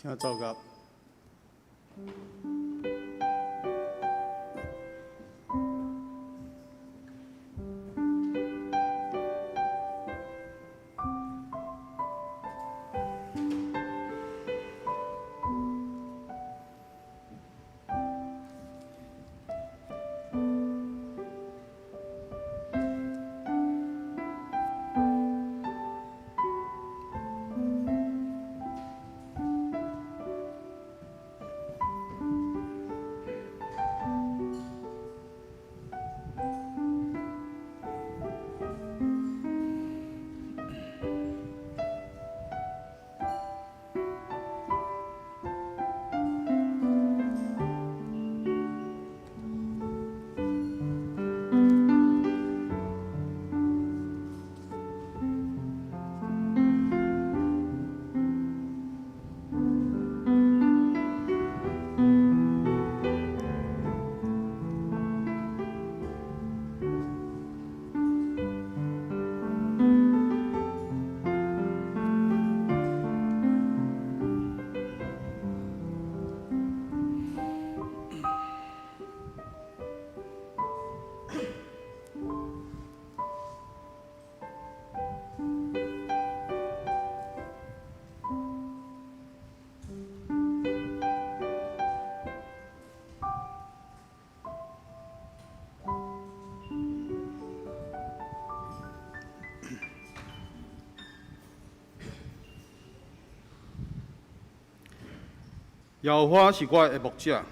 請奏樂。耶和華是我的牧者，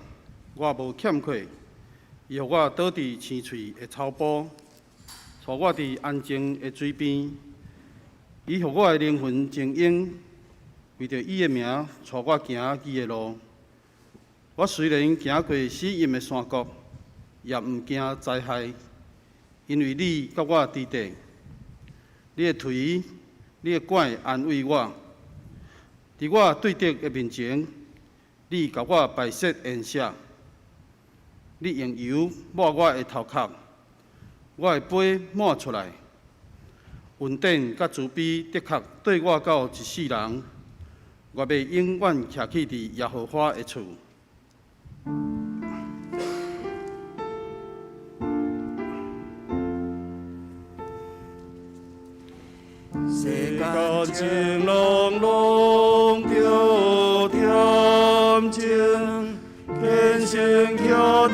我無欠缺。伊予我倒佇青翠的草埔，帶我佇安靜的水邊。伊予我的靈魂靜養，為著伊的名，帶我行義的路。我雖然行過死蔭的山谷，也毋驚災害，因為你佮我佇佇。你的槌，你的拐安慰我。佇我對敵的面前，你共我擺設筵席，你用油抹我的頭殼，我的杯滿出來。恩典佮慈悲的確綴我到一世人，我欲永遠徛起佇耶和華的厝。世間情攏攏著恬靜，虔誠徛佇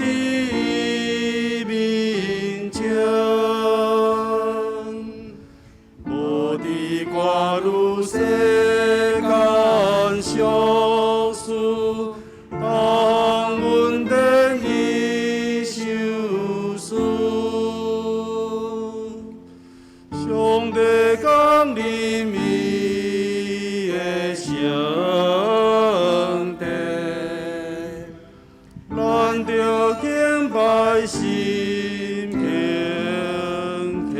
面前，無佇掛慮世間俗事，當恩典伊受賜。上帝降臨伊的聖殿，咱著敬拜心虔虔。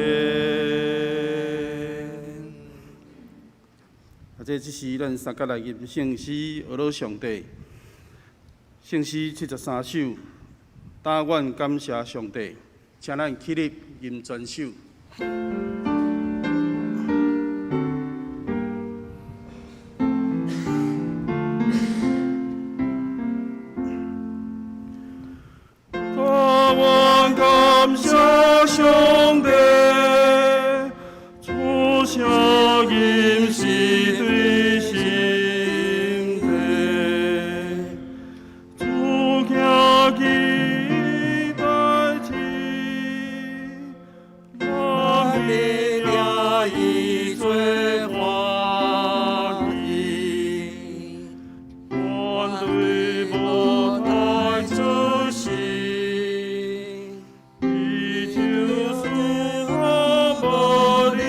啊，這這時咱三甲來吟聖詩，呵咾上帝。聖詩73首，但願感謝上帝，請咱起立吟全首。但願感謝上帝，主聲音是對心底，主行奇代誌，咱的領伊做歡喜，團隊無太出息，伊就是好無你，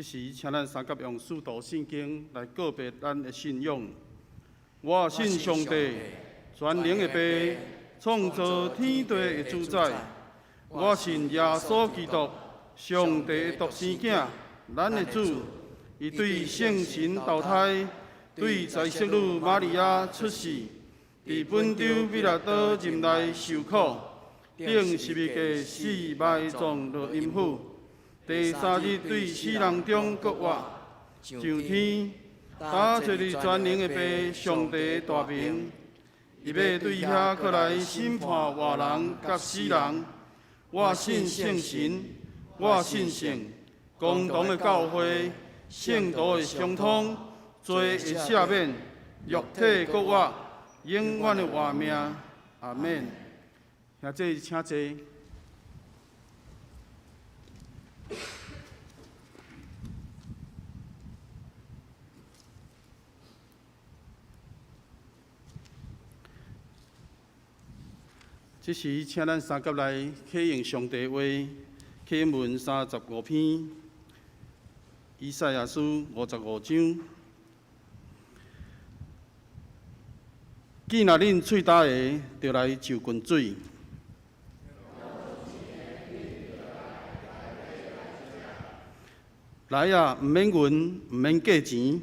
時，請咱三佮用使徒信經來告白咱的信仰。我信上帝，全能的父，創造天地的主宰。我信耶穌基督，上帝的獨生囝，咱的主。伊對聖神投胎，對財色女瑪利亞出世，佇本丟彼拉多任內受苦，釘十字架死埋葬落陰府，第三日對死人中復活，上天，搭坐佇全能的父上帝大明，伊欲對遐閣來審判活人佮死人。我信聖神，我信聖公同的教會，聖徒的相通，罪的赦免，肉體復活，永遠的活命。阿們。兄弟，請坐。這時，請咱三佮來啟用上帝話，啟英文35篇，以賽亞書55章。見若恁喙焦的，就來就近水。來啊，毋免銀，毋免價錢。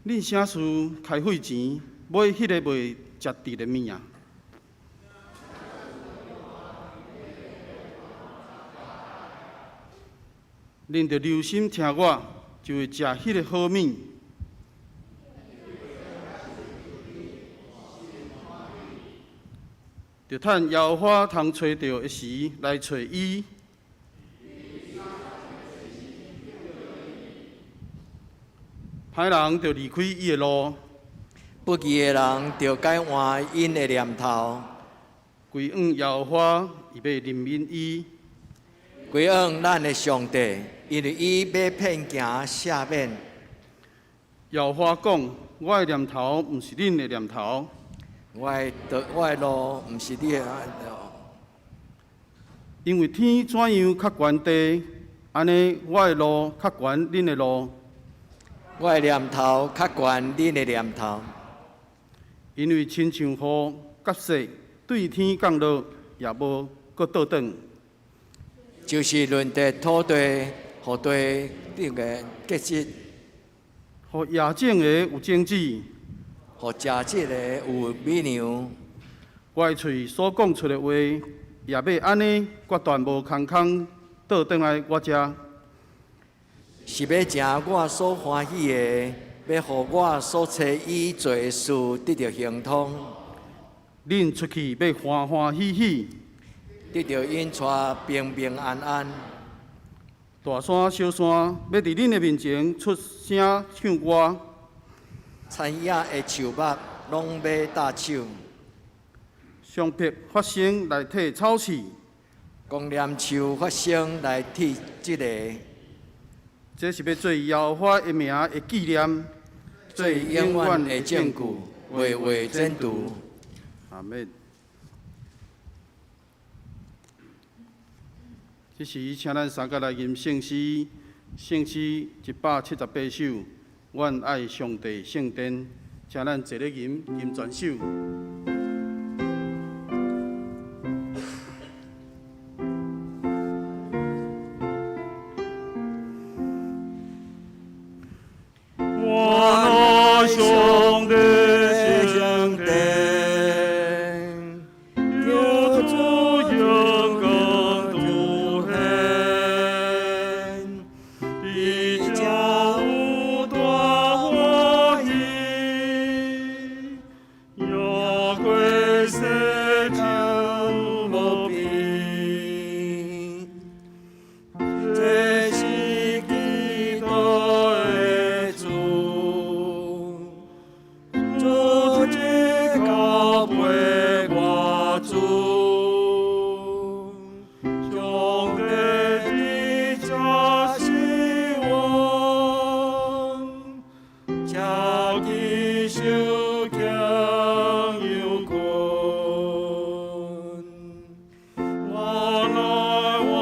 恁啥事開費錢買彼个袂食得的物仔？恁著留心聽我，就會食彼个好物。著趁耶和華通揣著的時來揣伊。歹人著離開伊的路，不義的人著改換𪜶的念頭。歸向耶和華，伊欲憐憫伊。歸向咱的上帝，因為伊欲遍行赦免。耶和華講：我的念頭毋是恁的念頭，我的路毋是你的路。因為天怎樣較懸地，按呢我的路較懸恁的路。我的念頭較懸恁的念頭。因為親像雨佮雪對天降落，也無閣倒轉。就是潤澤土地，予地頂的結實，予野種的有種子，予食質的有米糧。我的喙所講出的話，也欲按呢，決斷無空空倒轉來我遮。是欲成我所歡喜的，欲予我所差伊做的事得著亨通。恁出去欲歡歡喜喜，得著𪜶帶平平安安。大山小山欲佇恁的面前出聲唱歌，田野的樹木攏欲搭手。松柏發聲來替草刺，公稔樹發聲來替這个。這是欲做耶和華的名的紀念，做永遠的證據，畫畫剪除。阿們。這時，請咱三佮來吟聖詩，聖詩178首，阮愛上帝聖殿，請咱坐咧吟，吟全首。我愛上帝聖殿，叫主勇敢獨行，佇遮有大歡喜，越過世上無比，這是基督的主，主這交陪我主，上帝佇這是王，車騎受強有權，我來我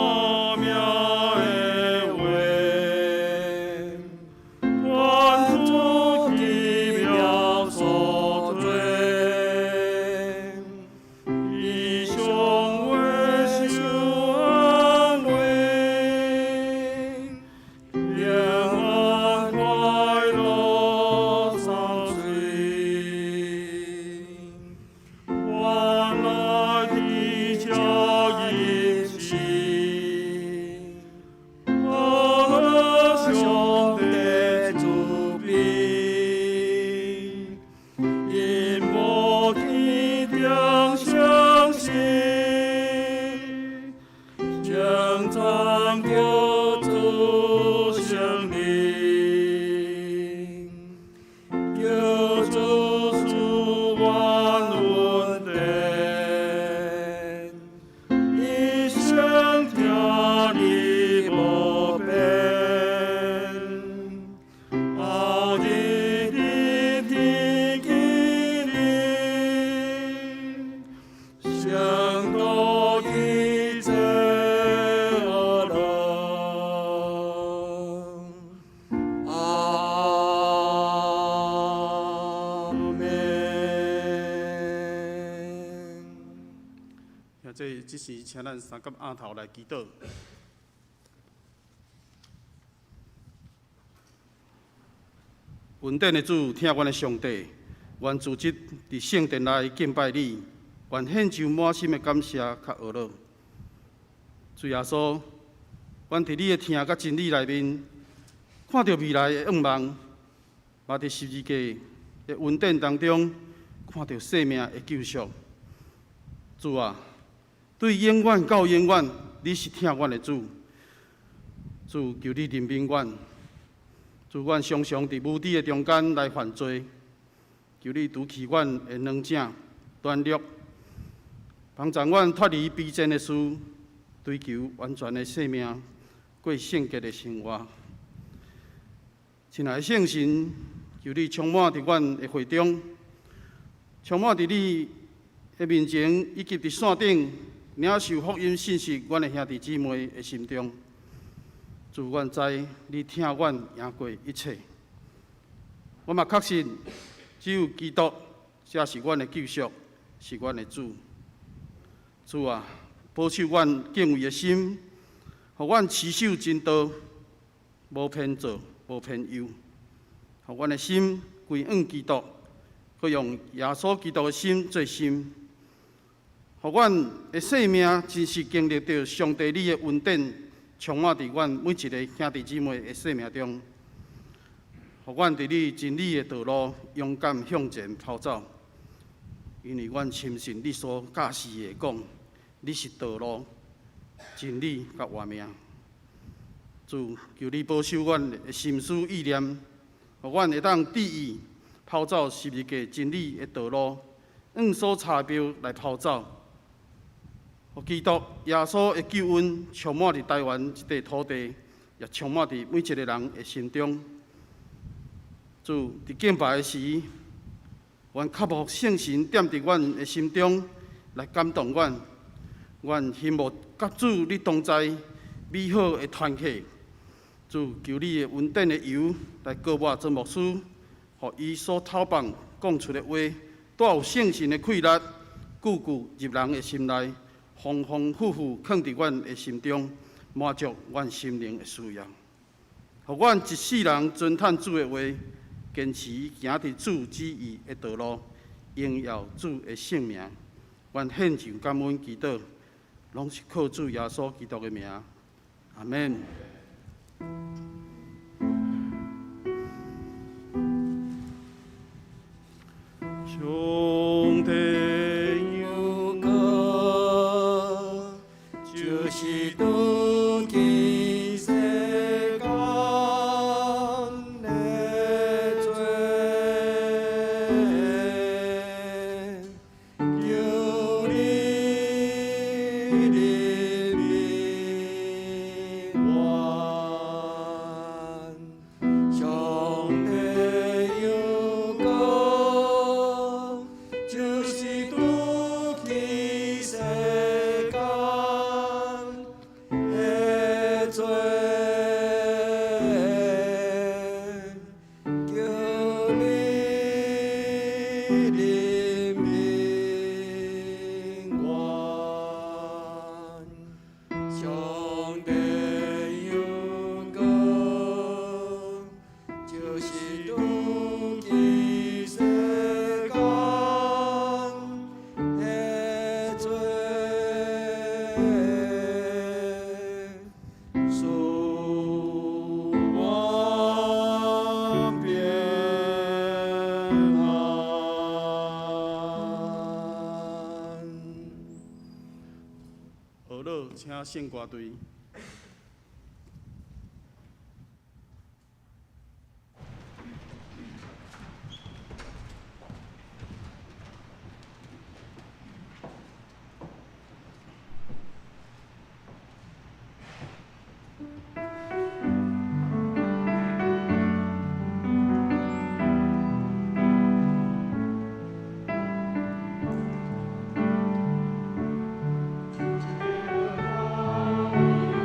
兄弟，這時請咱三佮按頭來祈禱。恩典的主，疼阮的上帝，願組織佇聖殿內敬拜你，願獻上滿心的感謝佮呵咾。主耶穌，阮佇你的疼佮真理內面，看著未來的願望，嘛佇十字架的恩典當中，看著生命的救贖。主啊，對永遠到永遠，你是疼阮的主。主，求你憐憫阮。主，阮常常佇無知的中間來犯罪，求你除去阮的軟正、軟弱，幫助阮脫離卑賤的事，追求完全的生命，過聖潔的生活。親愛的聖神，求你充滿佇阮的會中，充滿佇你的面前，以及佇線頂領受福音信息，阮的兄弟姊妹的心中。主，阮知你疼阮贏過一切，我嘛確信，只有基督才是阮的救贖，是阮的主。主啊，保守阮敬畏的心，予阮持守真道，無偏左，無偏右，予阮的心歸向基督，閣用耶穌基督的心做心，予阮的生命真實經歷著上帝你的恩典，充滿佇阮每一个兄弟姊妹的生命中，予阮佇你真理的道路勇敢向前跑走，因為阮深信你所教示的講，你是道路、真理佮活命。主，求你保守阮的心思意念，予阮會當致意跑走十字架真理的道路，按所查標來跑走。予基督耶穌的救恩充滿佇台灣這塊土地，也充滿佇每一个人的心中。主，佇敬拜的時，願渴慕聖神踮佇阮的心中來感動阮。阮希望佮主你同在美好的團契。主，求你的恩典的油來膏抹曾牧師，予伊所透放講出的話，帶有聖神的氣力，句句入人的心內。豐豐富富囥佇阮的心中，滿足阮心靈的需要，予阮一世人遵趁主的話，堅持行佇主旨意的道路，榮耀主的聖名。阮獻上感恩祈禱，攏是靠主耶穌基督的名。阿們。上帝有歌，就是拄去世間的罪，求你憐憫我。上帝有歌，就是拄去世間的罪，求你憐憫我。上帝有歌，就是拄去世間的罪，賜阮平安。呵咾，請聖歌隊。 Amen.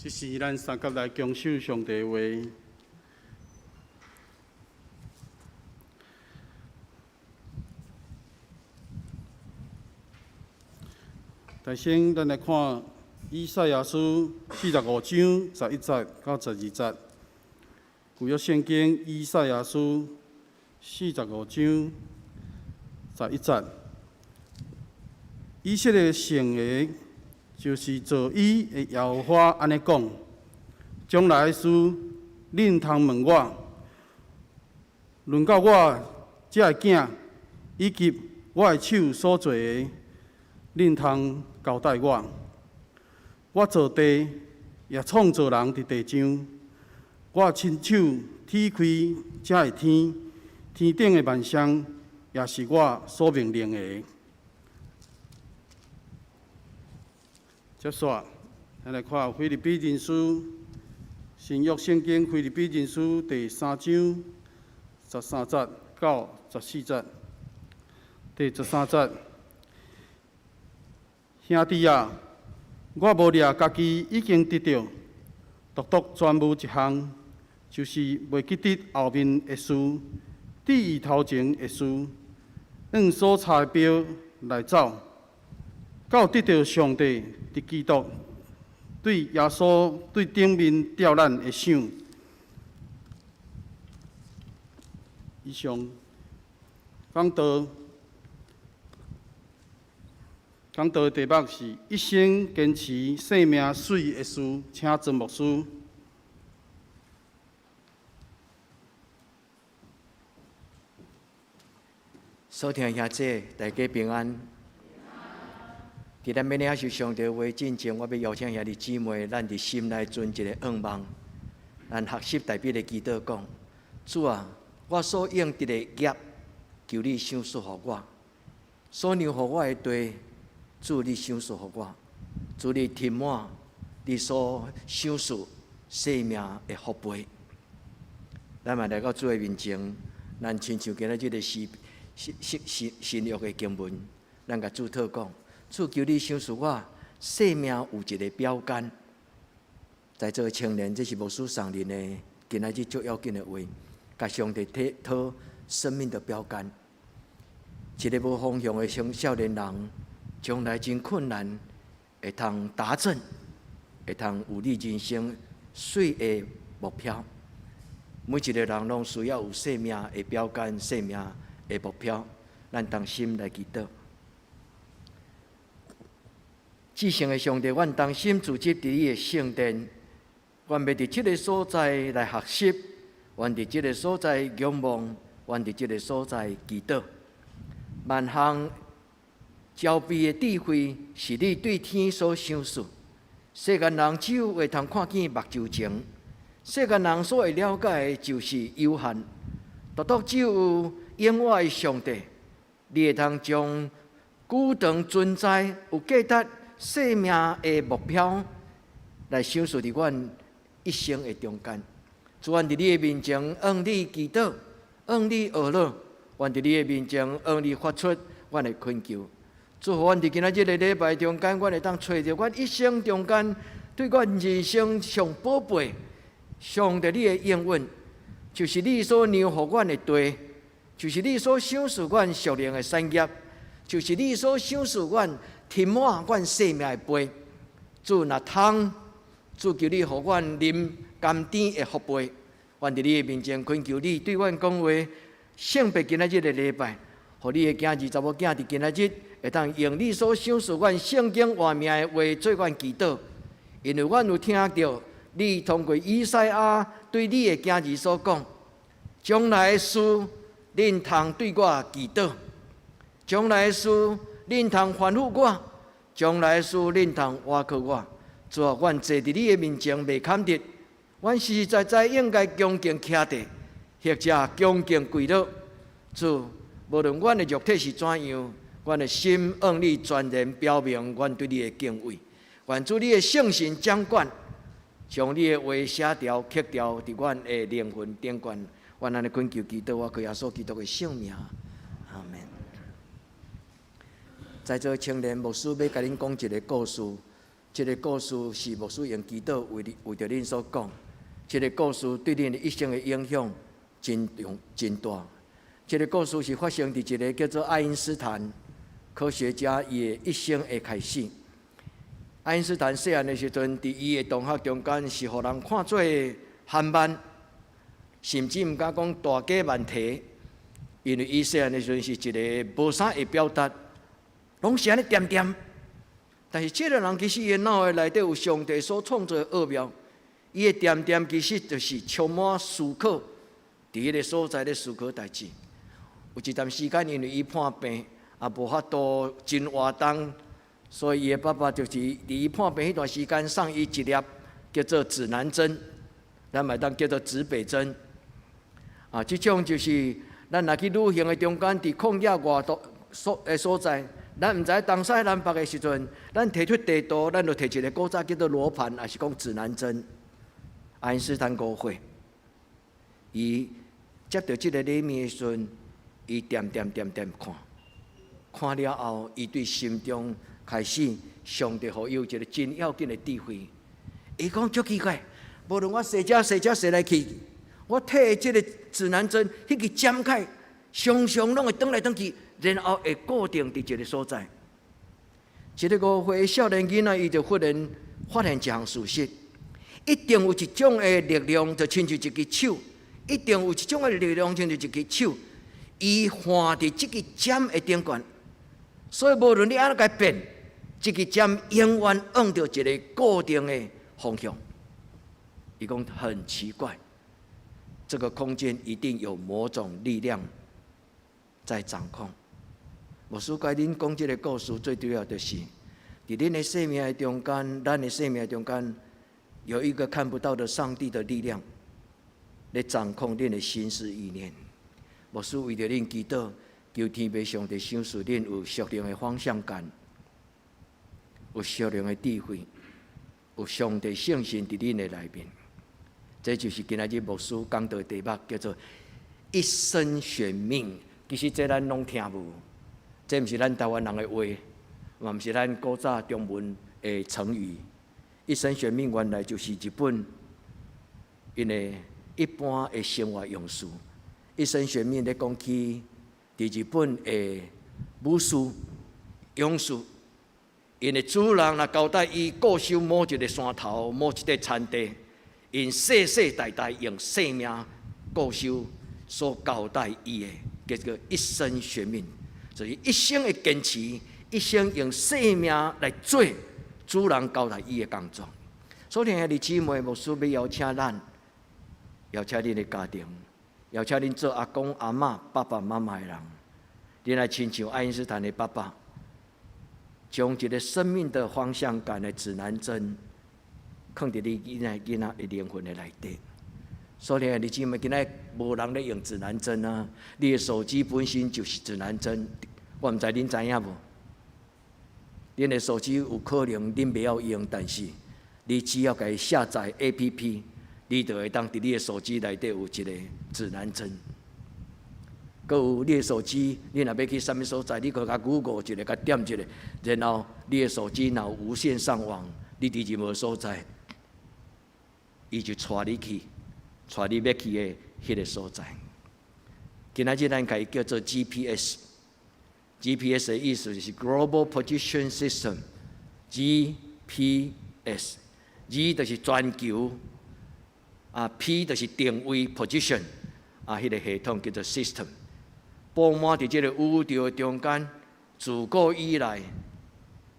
這時咱三佮來恭守上帝話。首先，咱來看以賽亞書45章11節到12節。舊約聖經以賽亞書四十五章十一節，以色列聖的，就是造伊的耶和華按呢講：將來的事，恁通問我；論到我這个囝，以及我的手所做的，恁通交代我。我造地，也創造人佇地上。我親手劈開這个天，天頂的萬象也是我所命令的。接續，咱來看腓立比人書，新約聖經腓立比人書第三章十三節到十四節。第十三節，兄弟啊，我無掠家己已經得著，獨獨專無一項，就是袂記得後面的事，注意頭前的事，按所差的標來走，到得著上帝佇基督對耶穌對頂面召咱的賞。以上講道，講道的題目是一生堅持生命媠的事，請曾牧師。所聽兄姊，大家平安。佇咱欲領受上帝話進前，我欲邀請兄弟姊妹，咱佇心內存一个願望，咱學習大衛的祈禱講：主啊，我所應得的業，求你賞賜予我；所讓予我的地，主你賞賜予我；主你填滿你所賞賜生命的福杯。咱嘛來到主的面前，咱親像今仔這个詩新新新約的經文，咱共主禱講：主求你賞賜我生命有一个標桿。在座的青年，這是牧師送恁的今仔日足要緊的話，共上帝討生命的標桿。一个無方向的青少年人，將來真困難，會通達成，會通有你人生媠的目標。每一个人攏需要有生命的標桿、生命的目標，咱同心來祈禱。至聖的上帝，阮同心聚集佇你的聖殿，阮欲佇這个所在來學習，阮佇這个所在仰望，阮佇這个所在祈禱。萬項招備的智慧，是你對天所賞賜。世間人只有會通看見目睭前，世間人所會了解的，就是有限。獨獨只有永活的上帝，你會通將久長存在、有價值生命的目標，來賞賜佇阮一生的中間。主，阮佇你的面前，向你祈禱，向你哀禱，阮佇你的面前，向你發出阮的懇求。主，予阮佇今仔日的禮拜中間，阮會當揣著阮一生中間對阮人生上寶貝、上帝你的應允，就是你所讓予阮的地，就是你所賞賜阮屬靈的產業，就是你所賞賜阮填滿阮生命的杯。主若通，主求你予阮啉甘甜的福杯。阮佇你的面前懇求你對阮講話，聖別今仔日的禮拜，予你的囝兒查某囝佇今仔日會當用你所賞賜阮聖經活命的話做阮祈禱，因為阮有聽著你通過以賽亞對你的囝兒所講，將來的事恁通對我祈禱，將來的事恁通吩咐我，將來的事恁通倚靠我。主啊，阮坐佇你的面前袂堪得，阮實實在在應該恭敬徛佇，或者恭敬跪落。主，無論阮的肉體是怎樣，阮的心向你全然表明阮對你的敬畏。願主你的聖神掌管，將你的話寫條刻條佇阮的靈魂頂懸。阮按呢懇求祈禱，我靠耶穌基督的聖名，阿門。在座青年牧師欲共恁講一个故事，這个故事是牧師用祈禱為你為著恁所講。這个故事對恁的一生的影響真重真大。這个故事是發生佇一个叫做愛因斯坦科學家伊的一生的開始。愛因斯坦細漢的時陣，佇伊的同學中間是予人看做憨慢，甚至毋敢講大家慢提，因為伊細漢的時陣是一个無啥會表達，攏是按呢恬恬。但是這个人其實伊的腦的內底有上帝所創造的奧妙，伊的恬恬其實就是充滿思考，佇彼个所在咧思考代誌。有一段時間，因為伊破病，也無法度真活動，所以伊的爸爸就是佇伊破病彼段時間送伊一粒叫做指南針，咱嘛會當叫做指北針。啊，這種就是咱若去旅行的中間，佇曠野外途所的所在，咱毋知東西南北的時陣，咱提出地圖，咱就提一个古早叫做羅盤，抑是講指南針。愛因斯坦5歲，伊接著這个禮物的時陣，伊恬恬恬恬看，看了後，伊對心中開始上帝予伊有一个真要緊的智慧。伊講足奇怪，無論我踅遮踅遮踅來去，我提這个指南針，彼个針開，常常攏會轉來轉去，然後會固定佇一个所在。一个5歲少年囡仔，伊就忽然發現一項事實：一定有一種的力量，就親像一支手；一定有一種的力量，親像一支手。伊橫佇這支針的頂懸，所以無論你按怎共變，這支針永遠往著一个固定的方向。伊講很奇怪，這个空間一定有某種力量在掌控。牧師共恁講這个故事，最主要就是，佇恁的生命的中間，咱的生命中間，有一個看不到的上帝的力量，來掌控恁的心思意念。牧師為著恁祈禱，求天父上帝賞賜恁有屬靈的方向感，有屬靈的智慧，有上帝聖神佇恁的內面。這就是今仔日牧師講的題目，叫做一生懸命。其實這咱攏聽無，這毋是咱台灣人的話，嘛毋是咱古早中文的成語。一生懸命原來就是日本𪜶的一般的生活用詞。一生懸命咧講起，佇日本的武士、勇士，𪜶的主人若交代伊固守某一个山頭、某一塊田地，𪜶世世代代用性命固守所交代伊的，叫做一生懸命，就是一生的堅持，一生用性命來做主人交代伊的工作。所以兄弟姊妹，牧師欲邀請咱，邀請恁的家庭，邀請恁做阿公阿嬤、爸爸媽媽的人，恁來親像愛因斯坦的爸爸，將一个生命的方向感的指南針，囥佇你囡仔囡仔的靈魂的內底。所以兄弟姊妹，今仔無人咧用指南針啊！你的手機本身就是指南針，我毋知恁知影無？恁的手機有可能恁袂曉用，但是你只要共伊下載 APP，你就會當佇你的手機內底有一个指南針。閣有你的手機，你若欲去啥物所在，你閣共 Google 一下，共點一下，然後你的手機若有無線上網，你佇任何所在，伊就帶你去，帶你欲去的彼个所在。今仔日咱共伊叫做 GPS，GPS 的意思就是 Global Position System，GPS，G 就是全球，啊 P 就是定位 position，啊，彼个系統叫做 system。佈滿佇這个宇宙的中間，自古以來，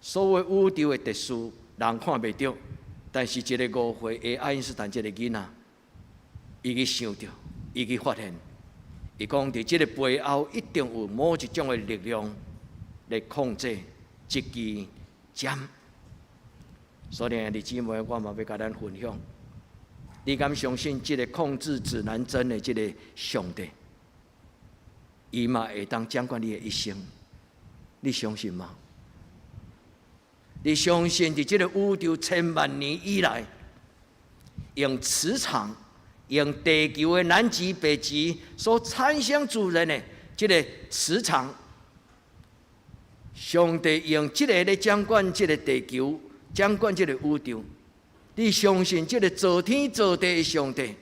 所有宇宙的秩序，人看袂著，但是一个5歲的愛因斯坦這个囡仔，伊去想著，伊去發現，伊講佇這个背後一定有某一種的力量來控制這支針。所以兄弟姊妹，我嘛欲共咱分享，你敢相信這个控制指南針的這个上帝？伊嘛會當掌管你的一生，你相信嗎？你相信佇這个宇宙千萬年以來，用磁場、用地球的南極、北極所產生自然的這个磁場，上帝用這个來掌管這个地球掌管這個宇宙，你相信這個造天造地的上帝，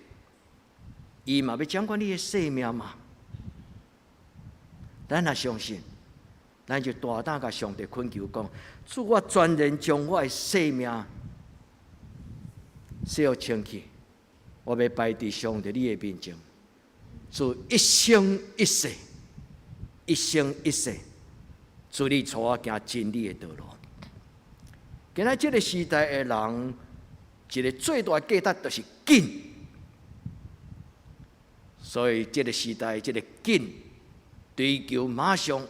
伊嘛欲掌管你的生命嗎？咱若相信，咱就大膽共上帝懇求講：主，我全然將我的生命洗清去，我欲擺佇上帝你的面前，做一生一世，一生一世，主你帶我行真理的道路。今仔這個時代的人，一個最大的價值就是緊，所以這個時代這個緊追求馬上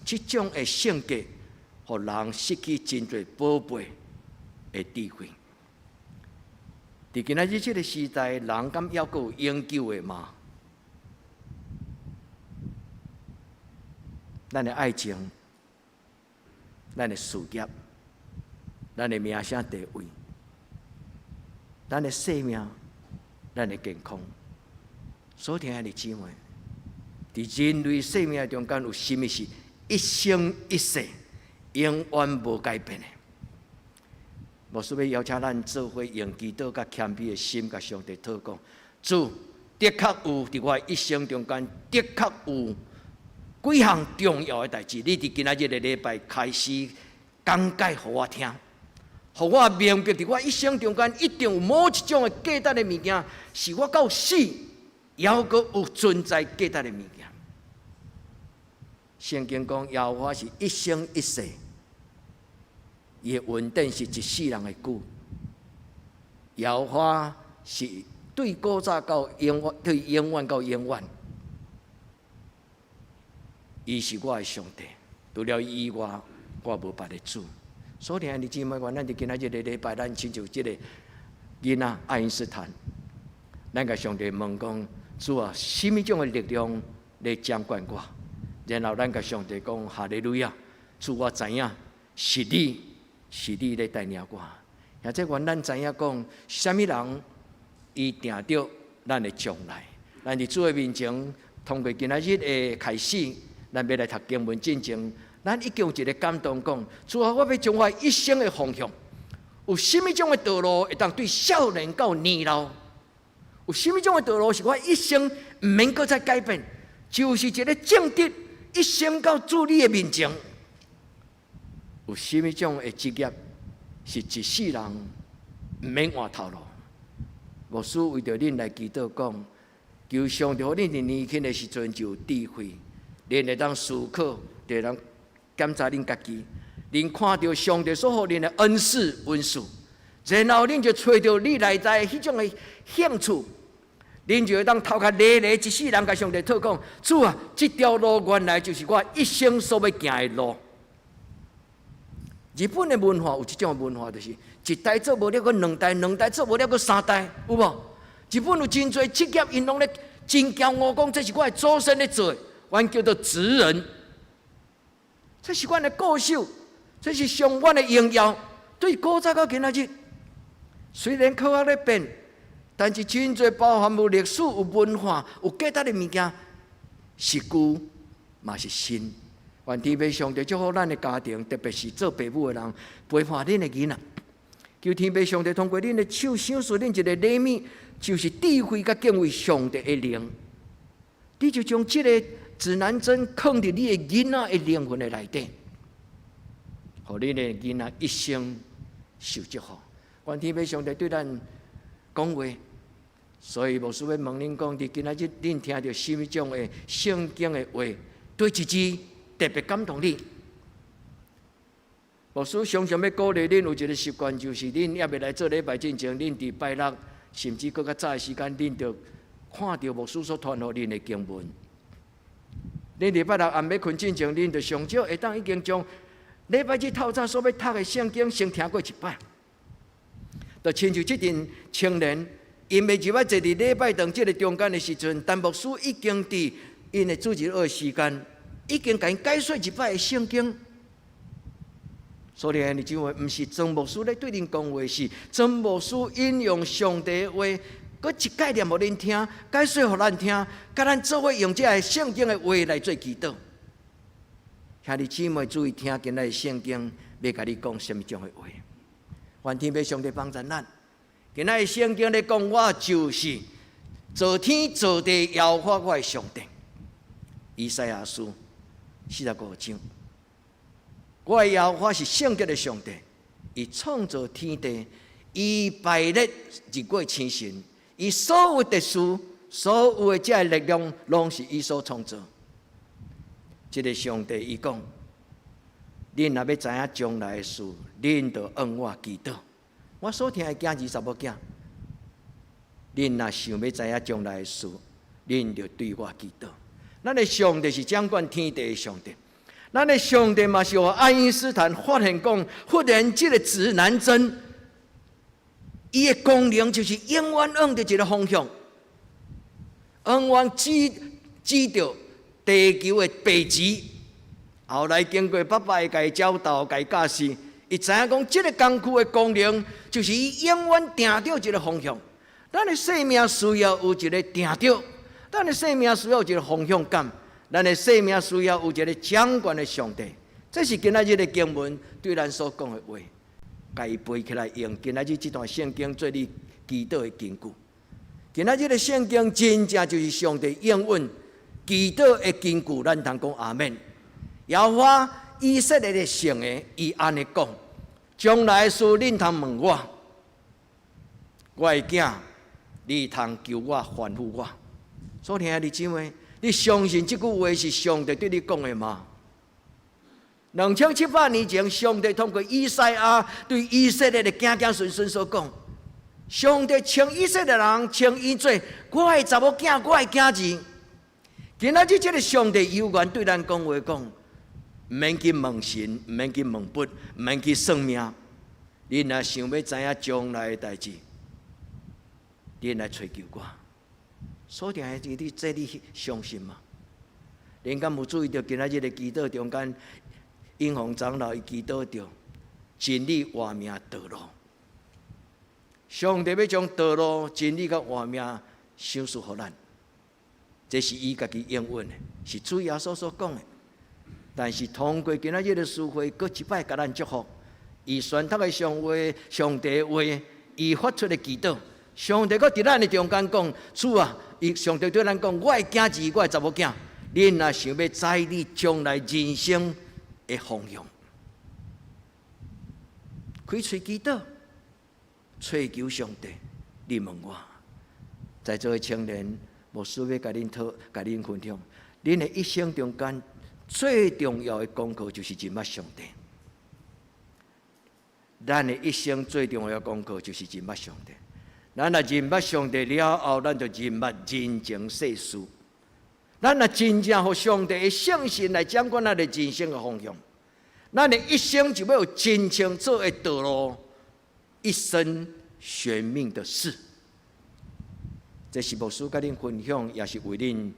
這種的性格，予人失去真濟寶貝的智慧。佇今仔日這個時代，人敢猶閣有永久的嗎？咱的愛情，咱的事業，咱的名聲地位，咱的生命，咱的健康，所聽的姊妹，佇人類生命中間有啥物是一生一世永遠無改變的？牧師欲邀請咱做伙用祈禱佮謙卑的心，共上帝禱告。主，的確有佇我一生中間，的確有幾項重要的代誌，你佇今仔日的禮拜開始講解予我聽，予我明白佇我一生中間一定有某一種的價值的物件，是我到死猶閣有存在價值的物件。聖經講，耶和華是一生一世，伊的恩典是一世人的久。耶和華是對古早到永遠，對永遠到永遠。伊是我的上帝，除了伊以外，我無別的主。所以，兄弟姊妹，願咱佇今仔日個禮拜，咱親像這個囡仔愛因斯坦，咱共上帝問講：主啊，啥物種的力量來掌管我？然後咱共上帝講：哈利路亞！主，我知影是你，是你咧帶領我。或者願咱知影講，啥物人伊定著咱的將來。咱佇主的面前，通過今仔日的開始，咱欲來讀經文進前，咱已經有一個感動，講主啊，我欲將我一生的方向，有啥物種的道路會當對少年到年老？有啥物種的道路是我一生毋免閣再改變，就是一個正直，一生到主你的面前。有啥物種的職業是一世人毋免換頭路？牧師為著恁來祈禱講，求上帝予恁佇年輕的時陣就有智慧，恁會當思考，會當檢查恁家己，恁看著上帝所予恁的恩賜恩賜，然後恁就揣著你內在彼種的興趣，恁就會當頭殼犁犁一世人共上帝禱講：主啊，這條路原來就是我一生所欲行的路。日本的文化有這種文化，就是一代做無了，閣兩代，兩代做無了，閣三代，有無？日本有真濟職業，𪜶攏咧真驕傲，講這是我的祖先咧做的，阮叫做職人。這是阮的故事，這是上阮的榮耀。對古早到今仔日，雖然科學咧變，但是真濟包含有歷史、有文化、有價值的物件，是舊嘛是新。願天父上帝祝福咱的家庭，特別是做爸母的人，陪伴恁的囡仔。求天父上帝通過恁的手，賞賜恁一個禮物，就是智慧佮敬畏上帝的靈。你就將這個指南針囥佇你的囡仔的靈魂的內底，予恁的囡仔一生受祝福。願天父上帝對咱講話，所以牧師欲問恁講，佇今仔日恁聽著啥物種的聖經的話，對一字特別感動你。牧師常常欲鼓勵恁有一個習慣，就是恁猶未來做禮拜進前，恁佇拜六甚至閣較早的時間，恁就看著牧師所傳予恁的經文。恁禮拜六暗欲睏進前，恁就上少會當已經將禮拜日透早所欲讀的聖經先聽過一擺。就親像這陣青年，𪜶欲入來坐佇禮拜堂這个中間的時陣，但牧師已經佇𪜶的主日學時間，已經共𪜶解說一擺的聖經。所以，你認為毋是曾牧師咧對恁講話，是曾牧師引用上帝的話，閣一概念予恁聽，解說予咱聽，佮咱做伙用這个聖經的話來做祈禱。兄弟姊妹注意聽，今仔日聖經欲共你講啥物種的話。願天父上帝幫助咱。今仔日聖經咧講，我就是造天造地耶和華我的上帝。以賽亞書45章，我的耶和華是聖潔的上帝，伊創造天地，伊排列日月星辰，伊所有的事，所有的這个力量，攏是伊所創造。這个上帝伊講：恁若欲知影將來的事，恁就向我祈禱。我所疼的囝兒查某囝，恁若想欲知影將來的事，恁就對我祈禱。咱的上帝是掌管天地的上帝，咱的上帝嘛是予愛因斯坦發現講，忽然這个指南針，伊的功能就是永遠向著一个方向，永遠指指著地球的北極。後來經過爸爸的共伊教導、共伊教示，伊知影講，這个工具的功能就是伊永遠定著一个方向。咱的生命需要有一个定著，咱的生命需要有一个方向感，咱的生命需要有一个掌權的上帝。這是今仔日的經文對咱所講的話，共伊背起來用。今仔日這段聖經做你祈禱的根據。今仔日的聖經真正就是上帝應允祈禱的根據，咱通講阿們。耶和華以色列的聖的，伊按呢講：將來的事恁通問我，我的囝，你通求我吩咐我。所疼的姊妹，你相信這句話是上帝對你講的嗎？2700年前，上帝通過以賽亞對以色列的子子孫孫所講：上帝稱以色列人稱伊做我的查某囝，我的囝兒。今仔日這个上帝猶原對咱講話講，毋免去問神，毋免去問佛，毋免去算命。恁若想欲知影將來的代誌，恁來揣求我。所疼的，你這你相信嗎？恁敢有注意著今仔日的祈禱中間，英雄長老伊祈禱著真理活命道路。上帝欲將道路、真理佮活命賞賜予咱，這是伊家己應允的，是主耶穌所講的。但是通過今仔日的聚會，閣一擺共咱祝福。伊宣讀的上話、上帝的話，伊發出的祈禱，上帝閣佇咱的中間講：主啊，伊上帝對咱講：我的囝兒，我的查某囝，恁若想欲知你將來人生的方向，開喙祈禱，揣求上帝，你問我，在座的青年，牧師欲共恁討，共恁分享，恁的一生中間最重要的功課就是認捌上帝。咱的一生最重要的功課就是認捌上帝。咱若認捌上帝了後，咱就認捌人情世事。咱若真正予上帝的聖神來掌管咱的人生的方向，咱的一生就欲有真清楚的道路，一生懸命的事。這是牧師共恁分享，也是為恁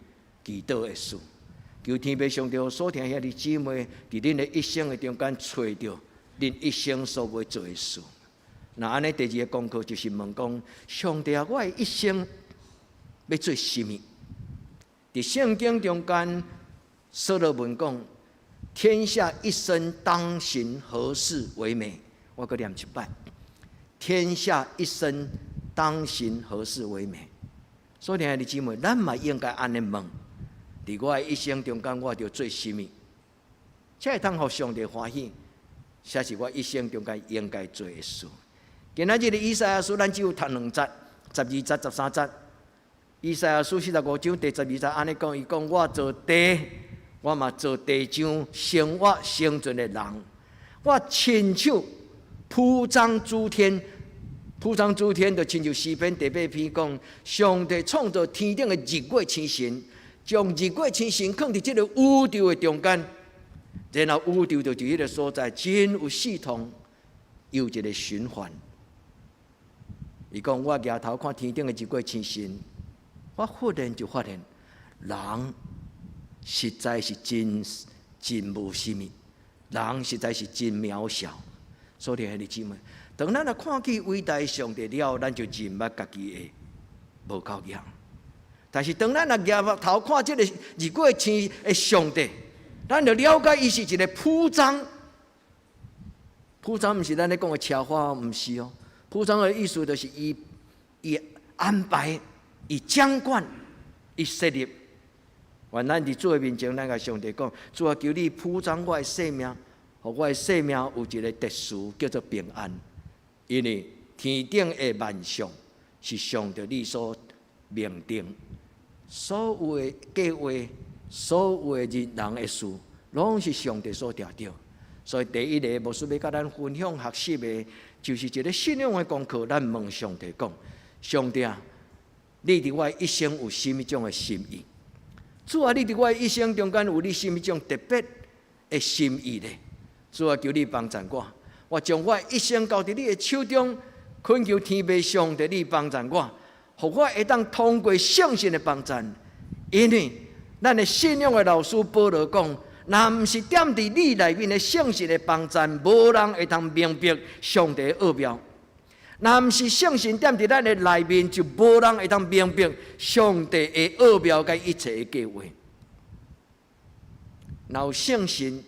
祈禱的事。求天父上帝所疼兄弟姊妹，佇恁的一生的中間揣著恁一生所欲做的事。若按呢，第二个功課就是問講：上帝啊，我的一生欲做啥物？佇聖經中間，所羅門講：天下一生當行何事為美？我閣念一擺：天下一生當行何事為美？所以，兄弟姊妹，咱嘛應該按呢問：佇我的一生中間，我著做啥物？才會通予上帝歡喜，才是我一生中間應該做的事。今仔日的以賽亞書，咱只有讀兩節，12節、13節。以賽亞書45章第12節按呢講，伊講我造地，我嘛造地上生活生存的人，我親手鋪張諸天，鋪張諸天，就親像詩篇第8篇講，上帝創造天頂的日月星辰，將日月星辰囥佇這个宇宙的中間，然後宇宙就佇彼个所在，真有系統，有一个循環。伊講我舉頭看天頂的日月星辰，我忽然就發現，人實在是真真無啥物，人實在是真渺小。所以兄弟姊妹，當咱若看見偉大上帝了，咱就認捌家己的無夠樣。但是當咱若舉頭看這个日月星的上帝，咱就了解伊是一个鋪張鋪張毋是咱咧講的奢華，毋是哦。鋪張的意思就是伊伊安排、伊掌管、伊設立。願咱佇主的面前，咱共上帝講：主啊，求你鋪張我的生命，予我的生命有一個特殊叫做平安。因為天頂的萬象是上帝你所命定，所有的計劃、所有的人人的事，攏是上帝所定著。所以第一个牧師欲佮咱分享學習的，就是一个信仰的功課。咱問上帝講：上帝啊，你佇我一生有啥物種的心意？主啊，你佇我一生中間有你啥物種特別的心意咧？主啊，求你幫贊我，我將我一生交佇你的手中，懇求天父上帝你幫贊我，予我會當通過聖神的幫贊。因為咱的信仰的老師保羅講，若毋是踮佇你內面的聖神的幫贊，無人會通明白上帝的奧妙。若毋是聖神踮佇咱的內面，就無人會通明白上帝的奧妙佮一切的計劃。若有聖神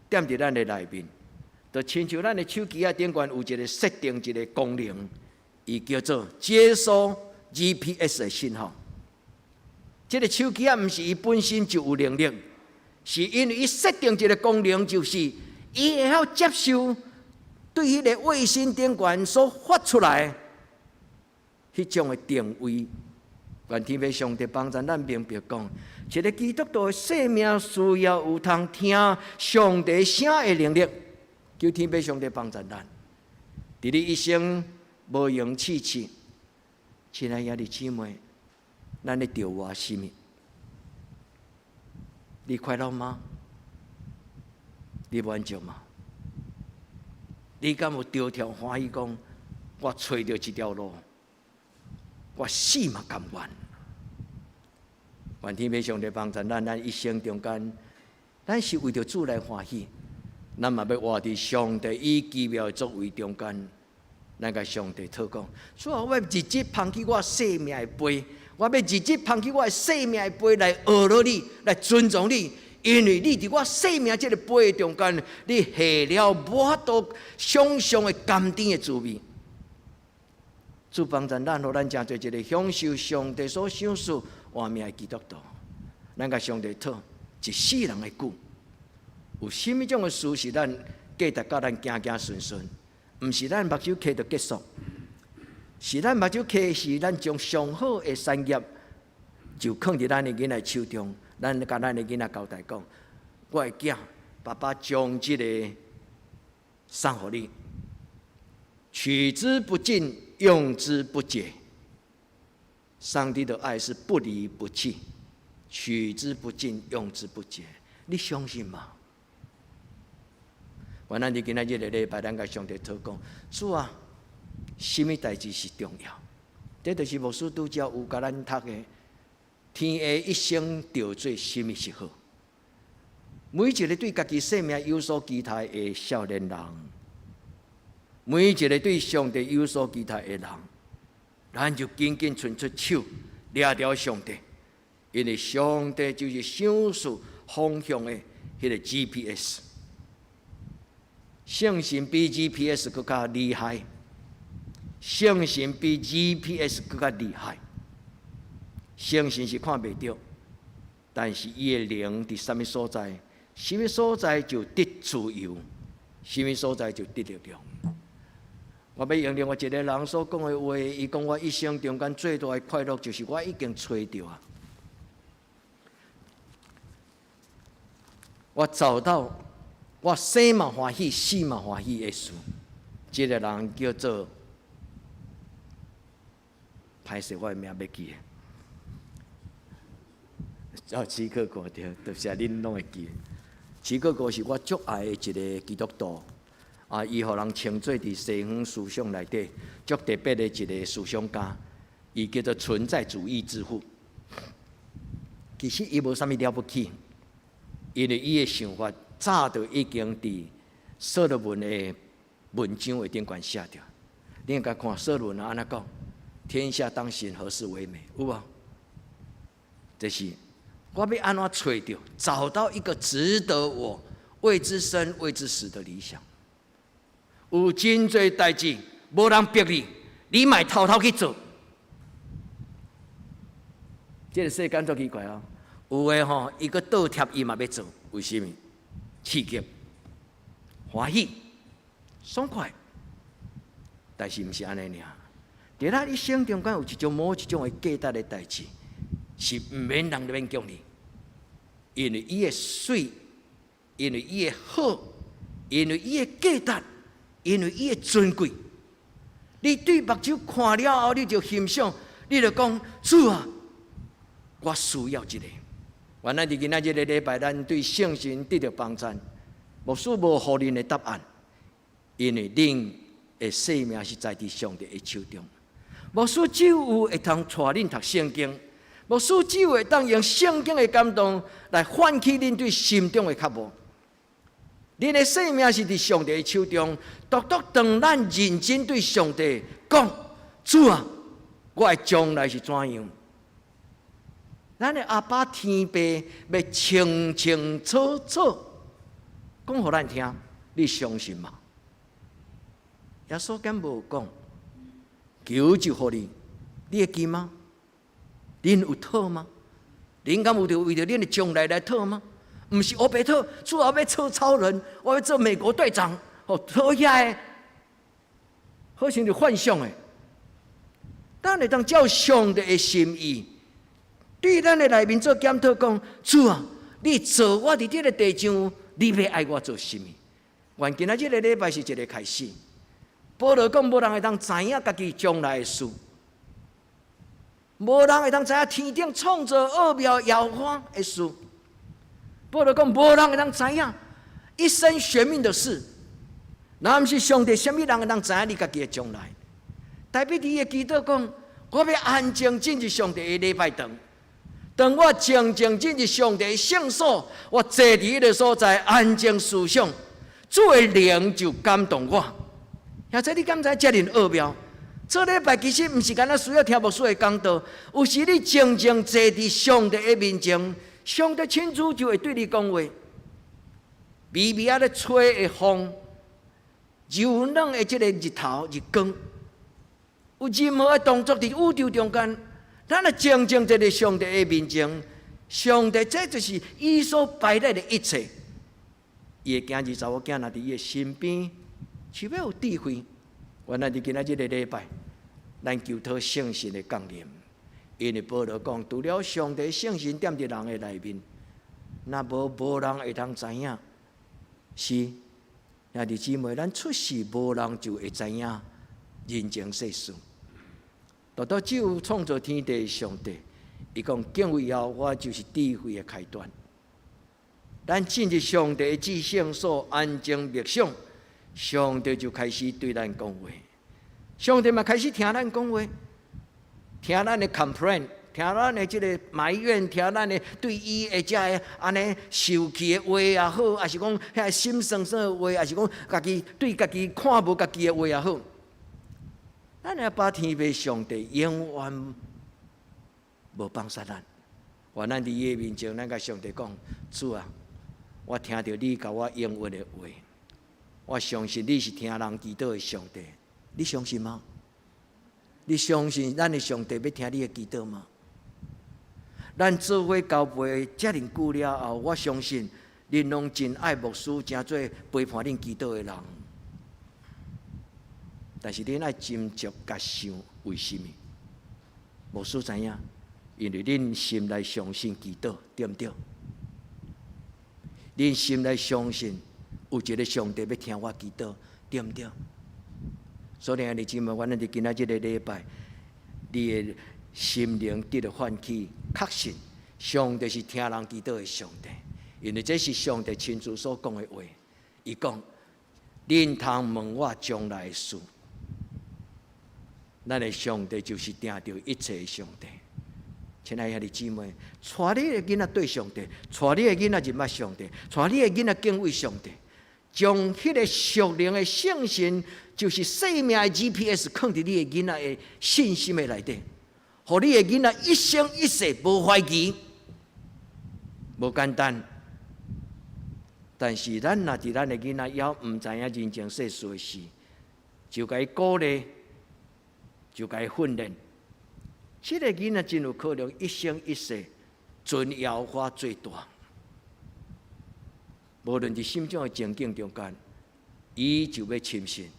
踮佇咱的內面，就親像咱的手機仔頂懸有一個設定一個功能，伊叫做接收 GPS 的信號。這个手機仔毋是伊本身就有能力，是因為伊設定一个功能，就是伊會曉接收對彼个衛星頂懸所發出來彼種的定位。願天父上帝幫助咱明白講，一个基督徒的生命需要有通聽上帝聲的能力，求天父上帝幫助咱。佇你一生無閒試試，親愛兄弟姊妹，咱咧著活啥物？你快樂嗎？你滿足嗎？你敢有著跳歡喜講，我揣著這條路，我死嘛甘願。願天父上帝幫助咱，咱一生中間，咱是為著主來歡喜，咱嘛欲活佇上帝伊奇妙的作為中間。咱共上帝禱告，主啊，我欲日日捧起我生命的杯，我欲日日捧起我的生命的杯來學落你，來尊重你，因為你佇我生命這个杯的中間，你下了無法度想象的甘甜的滋味。主幫助咱，予咱成做一个享受上帝所賞賜活命的基督徒。咱共上帝討一世人的久，有啥物種的事是咱價值佮咱行行順順？毋是咱目睭開就結束，是咱目睭開時，咱將上好的產業就囥佇咱的囡仔手中。咱共咱的囡仔交代講：我的囝，爸爸將這个送予你，取之不盡，用之不竭。上帝的愛是不離不棄，取之不盡，用之不竭。你相信嗎？願咱佇今仔日的禮拜，咱共上帝禱告：主啊，啥物代誌是重要？這就是牧師拄才有共咱讀的。天下一生著做啥物是好？每一个對家己生命有所期待的少年人，每一个對上帝有所期待的人，咱就緊緊伸出手，掠著上帝，因為上帝就是賞賜方向的彼个 GPS。聖神比 GPS 閣較厲害，聖神比 GPS 閣較厲害。聖神是看袂著，但是伊的靈佇啥物所在，啥物所在就得自由，啥物所在就得力量。我欲用另外一个人所講的話，伊講我一生中間最大的快樂就是我已經揣著啊！我找到我生嘛歡喜，死嘛歡喜的事。這个人叫做，歹勢，我的名欲記。哦，齊克果對，就是恁攏會記。齊克果是我足愛的一个基督徒，啊，伊予人稱做佇西方思想內底足特別的一个思想家，伊叫做存在主義之父。其實伊無啥物了不起，因為伊的想法早就已經佇所羅門的文章的頂懸寫著。你應該看所羅門按怎講？天下當行何事為美？有無？這是我欲按怎揣著，找到一個值得我為之生、為之死的理想。有真濟代誌，無人逼你，你嘛會偷偷去做。這个世間足奇怪哦，有的吼，伊閣倒貼伊嘛欲做，為啥物？刺激、歡喜、爽快，但是毋是按呢爾。佇咱一生中間有一種某一種的價值的代誌，是毋免人咧勉強你，因為伊的媠，因為伊的好，因為伊的價值，因為伊的尊貴。你對目睭看了後，你就欣賞，你就講主啊，我需要這个。原來佇今仔這个禮拜，咱對聖神得著幫贊，牧師無予恁的答案，因為恁的生命是在佇上帝的手中。牧師只有會通帶恁讀聖經，牧師只有會當用聖經的感動來喚起恁對心中的渴慕。恁的生命是佇上帝的手中，獨獨當咱認真對上帝講：主啊，我的將來是怎樣？咱的阿爸天父欲清清楚楚講予咱聽，你相信嗎？耶穌敢無講，求就予你，你會記嗎？恁有討嗎？恁敢有著為著恁的將來來討嗎？毋是烏白討，主啊，我欲做超人，我欲做美國隊長，哦，討遐个，好像是幻想的。咱會當照上帝的心意，對咱的內面做檢討，講主啊，你造我佇這个地上，你欲愛我做啥物？願今仔這个禮拜是一个開始。保羅講，無人會當知影家己將來的事，無人會當知影天頂創造奧妙耶和華的事。保羅講，無人會當知影一生懸命的事，若毋是上帝，啥物人會當知影你家己的將來？大衛佇伊的祈禱講，我欲安靜進入上帝的禮拜堂。當我靜靜進入上帝的聖所，我坐佇彼個所在安靜思想，主的靈就感動我。兄弟，你敢知遮爾奧妙？做禮拜其實毋是干焦需要聽牧師的講道，有時你靜靜坐佇上帝的面前，上帝親自就會對你講話。微微仔咧吹的風，柔軟的這个日頭日光，有任何的動作佇宇宙中間，咱若靜靜坐佇上帝的面前，上帝這就是伊所排列的一切。伊的囝兒查某囝若佇伊的身邊，是欲有智慧。原來佇今仔這个禮拜，咱求討聖神的降臨。因為保羅講，除了上帝聖神踮佇人的內面，若無無人會通知影。是，兄弟姊妹，咱出世無人就會知影人情世事。獨獨只有創造天地的上帝，伊講敬畏耶和華就是智慧的開端。咱進入上帝的至聖所，安靜默想，上帝就開始對咱講話。上帝嘛開始聽咱講話，聽咱的 complain，聽咱的這个埋怨，聽咱的對伊的這个按呢受氣的話也好，抑是講遐心酸酸的話，抑是講家己對家己看無家己的話也好。咱的阿爸天父上帝永遠無放殺咱。願咱佇伊的面前，咱共上帝講：主啊，我聽著你共我應允的話，我相信你是聽人祈禱的上帝。你相信嗎？你相信咱的上帝欲聽你的祈禱嗎？咱做伙交陪遮爾久了後，我相信恁攏真愛牧師，成做陪伴恁祈禱的人。但是恁愛斟酌佮想，為啥物？牧師知影，因為恁心內相信祈禱，對毋對？恁心內相信有一个上帝欲聽我祈禱，對毋對？所以兄弟姊妹，阮佇今仔這个禮拜，你的心靈得著喚起，確信上帝是聽人祈禱的上帝，因為這是上帝親自所講的話。伊講：恁通問我將來的事，咱的上帝就是定著一切的上帝。親愛兄弟姊妹，帶你的囡仔對上帝，帶你的囡仔認捌上帝，帶你的囡仔敬畏上帝，將彼个屬靈的聖神，就是生命的 GPS，囥佇你的囡仔的信心的內底，予你的囡仔一生一世無懷疑，無簡單。但是咱若佇咱的囡仔猶毋知影人情世事的時，就共伊鼓勵，就共伊訓練。這个囡仔真有可能一生一世尊耶和華做大。無論佇啥種的情境中間，伊就欲深信，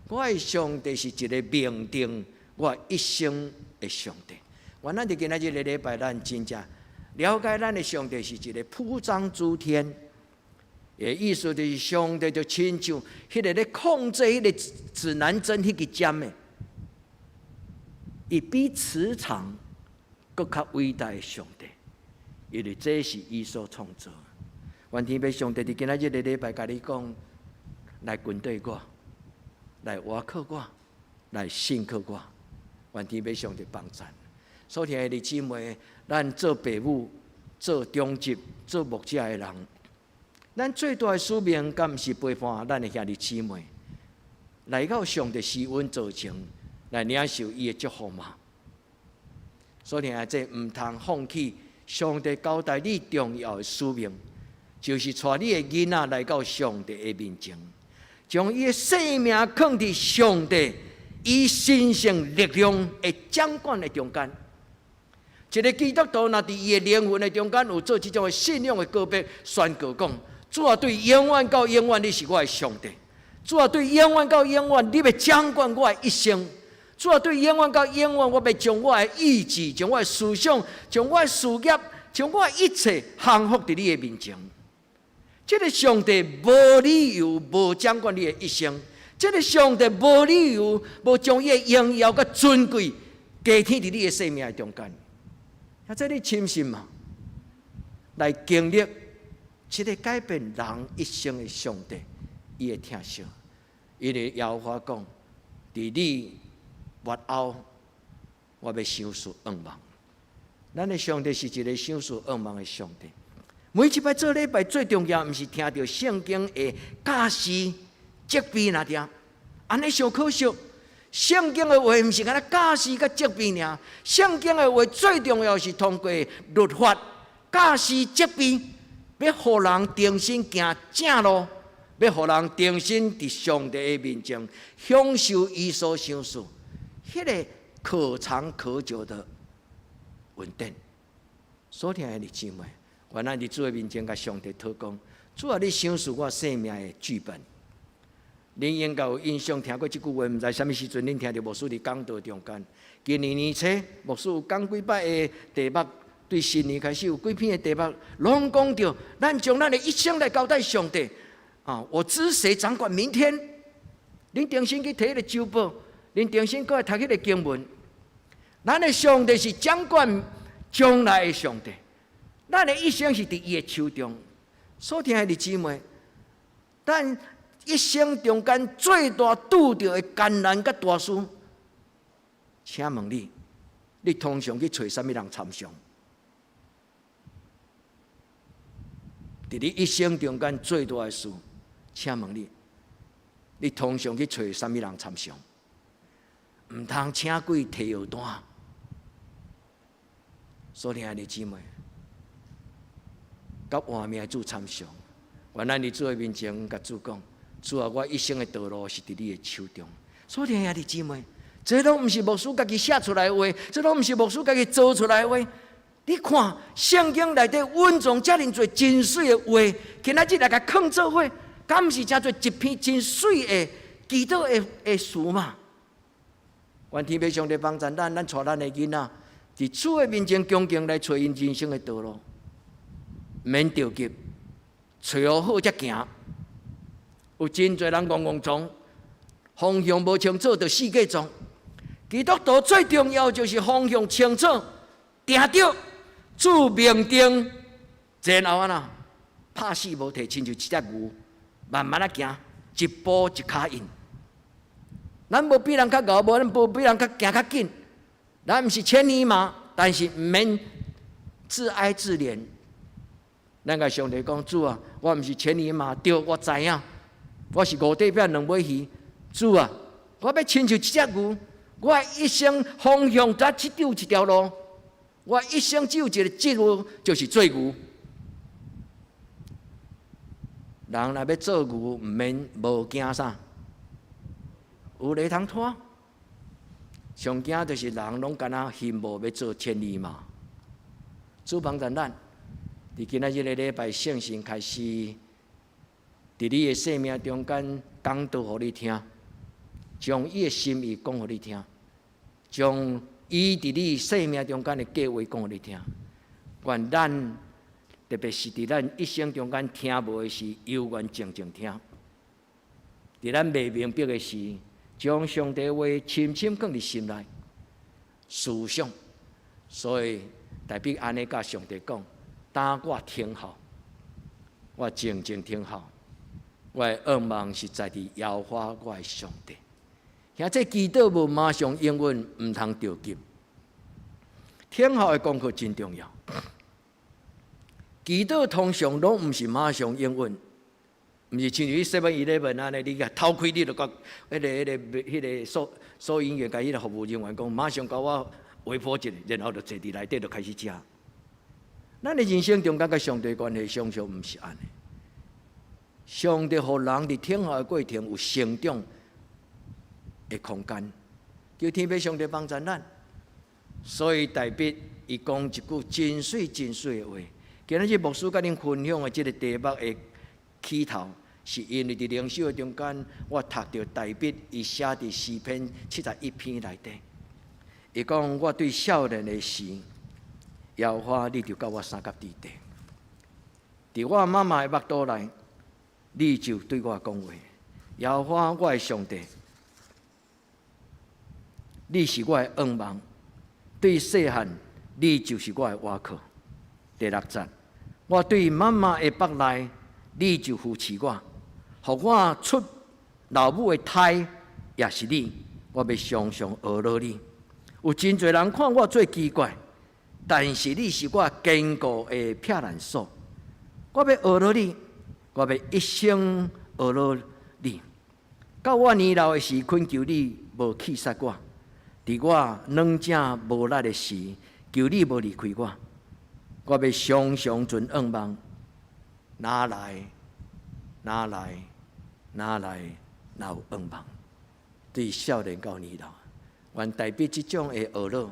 我的上帝是一个命定我一生的上帝。原來佇今仔日个禮拜，咱真正了解咱的上帝是一个鋪張諸天的意思，就是上帝就親像彼个咧控制彼個指南針彼支針的，伊比磁場閣較偉大的上帝，因為這是伊所創造。願天父上帝佇今仔日个禮拜共你講，來跟綴我，來倚靠我，來信靠我。願天父上帝幫贊。所聽的弟姊妹，咱做爸母、做長執、做牧者的人，咱最大的使命，敢毋是陪伴咱的兄弟姊妹，來到上帝施恩座前，來領受伊的祝福嗎？所以啊，這毋通放棄上帝交代你重要的使命，就是帶你的囡仔來到上帝的面前，將伊的性命囥佇上帝伊神聖力量的掌管的中間。一个基督徒若佇伊的靈魂的中間有做這種的信仰的告白，宣告講：主啊，對永遠到永遠，你是我的上帝。主啊，對永遠到永遠，你欲掌管我的一生。主啊，對永遠到永遠，我欲將我的意志、將我的思想、將我的事業、將我的一切降服佇你的面前。這个上帝無理由無掌管你的一生，這个上帝無理由無將伊的榮耀佮尊貴加添佇你的生命的中間。啊，這你深信嗎？來經歷這个改變人一生的上帝，伊的疼惜，因為耶和華講：佇你末後，我欲賞賜願望。咱的上帝是一个賞賜願望的上帝。每一擺做禮拜，最重要毋是聽著聖經的教示、責備爾爾，按呢傷可惜。聖經的話毋是干焦教示佮責備爾，聖經的話最重要是通過律法、教示、責備，欲予人重新行正路，欲予人重新佇上帝的面前享受伊所賞賜，彼个可長可久的恩典。所聽的弟姊妹，願咱佇主的面前共上帝禱告，主啊，你賞賜我生命的劇本。恁應該有印象，聽過這句話，毋知啥物時陣恁聽著牧師佇講道中間。今年年初，牧師有講幾擺的題目，對新年開始有幾篇的題目，攏講著咱將咱的一生來交代上帝。啊，我知誰掌管明天？恁重新去提彼個週報，恁重新閣來讀彼個經文。咱的上帝是掌管將來的上帝，咱的一生是佇伊的手中。所聽的弟姊妹，咱一生中間最大拄著的艱難佮大事，請問你，你通常去揣啥物人參詳？佇你一生中間最大的事，請問你，你通常去揣啥物人參詳？毋通請鬼提藥單。所聽的姊妹，佮活命的主參詳，願咱佇主的面前，共主講。主啊，我一生的道路是佇你的手中。所以兄弟姊妹，這攏毋是牧師家己寫出來的話，這攏毋是牧師家己造出來的話。你看聖經內底蘊藏遮爾濟真媠的話，今仔日來共囥做伙，敢毋是成做一篇真媠的祈禱的的詞嗎？願天父上帝幫助咱，咱帶咱的囡仔，佇主的面前恭敬來揣𪜶人生的道路，毋免著急，揣好才行。有真濟人戇戇撞，方向無清楚，就四界撞。基督徒最重要就是方向清楚，定著主命定，然後按怎拍死無退，親像一隻牛，慢慢仔行，一步一跤印。咱無比人較𠢕，無咱無比人較行較緊。咱毋是千里馬，但是毋免自哀自憐。咱共上帝講，主啊，我毋是千里馬，對，我知影。我是五塊餅兩尾魚，主啊，我欲親像一隻牛，我一生方向只只有一條路，我一生只有一個職務，就是做牛。人若欲做牛，毋免無驚啥，有犁通拖。上驚就是人攏敢若恨無欲做千里馬。主幫助咱，佇今仔日个禮拜聖神開始，佇你的生命中間講道予你聽，將伊的心意講予你聽，將伊佇你生命中間的計劃講予你聽。願咱特別是佇咱一生中間聽無的時，猶願靜靜聽；佇咱袂明白的時，將上帝話深深囥佇心內思想。所以大衛按呢共上帝講：當我聽候，我靜靜聽候，我的願望是在佇耶和華我的上帝。兄這祈禱無馬上應允，毋通著急。聽候的功課真重要。祈禱通常攏毋是馬上應允，毋是親像你 7-Eleven 按呢，你共掏開你就共彼個收銀員共彼個服務人員講，馬上共我微波一下，然後就坐佇內底就開始食。咱的人生中間佮上帝關係，常常毋是按呢。上帝予人佇聽候的過程有成長的空間，求天父上帝幫助咱。所以大衛伊講一句真媠真媠的話。今仔日牧師佮恁分享的這個題目的起頭，是因為佇靈修的中間，我讀著大衛伊寫佇詩篇71篇內底，伊講我對少年的時，耶和華你就佮我相佮佇地，佇我媽媽的腹肚內，你就對我講話。耶和華我的上帝，你是我的向望，對細漢你就是我的倚靠。第六節，我對媽媽的腹內，你就扶持我，予我出老母的胎也是你，我欲常常呵咾你。有真濟人看我做奇怪，但是你是我堅固的避難所。我欲呵咾你，我欲一生呵咾你。到我年老的時，懇求你無棄殺我；佇我軟正無力的時，求你無離開我。我欲常常存向望，哪來哪來哪來哪有向望？對少年到年老，願大衛這種的呵咾，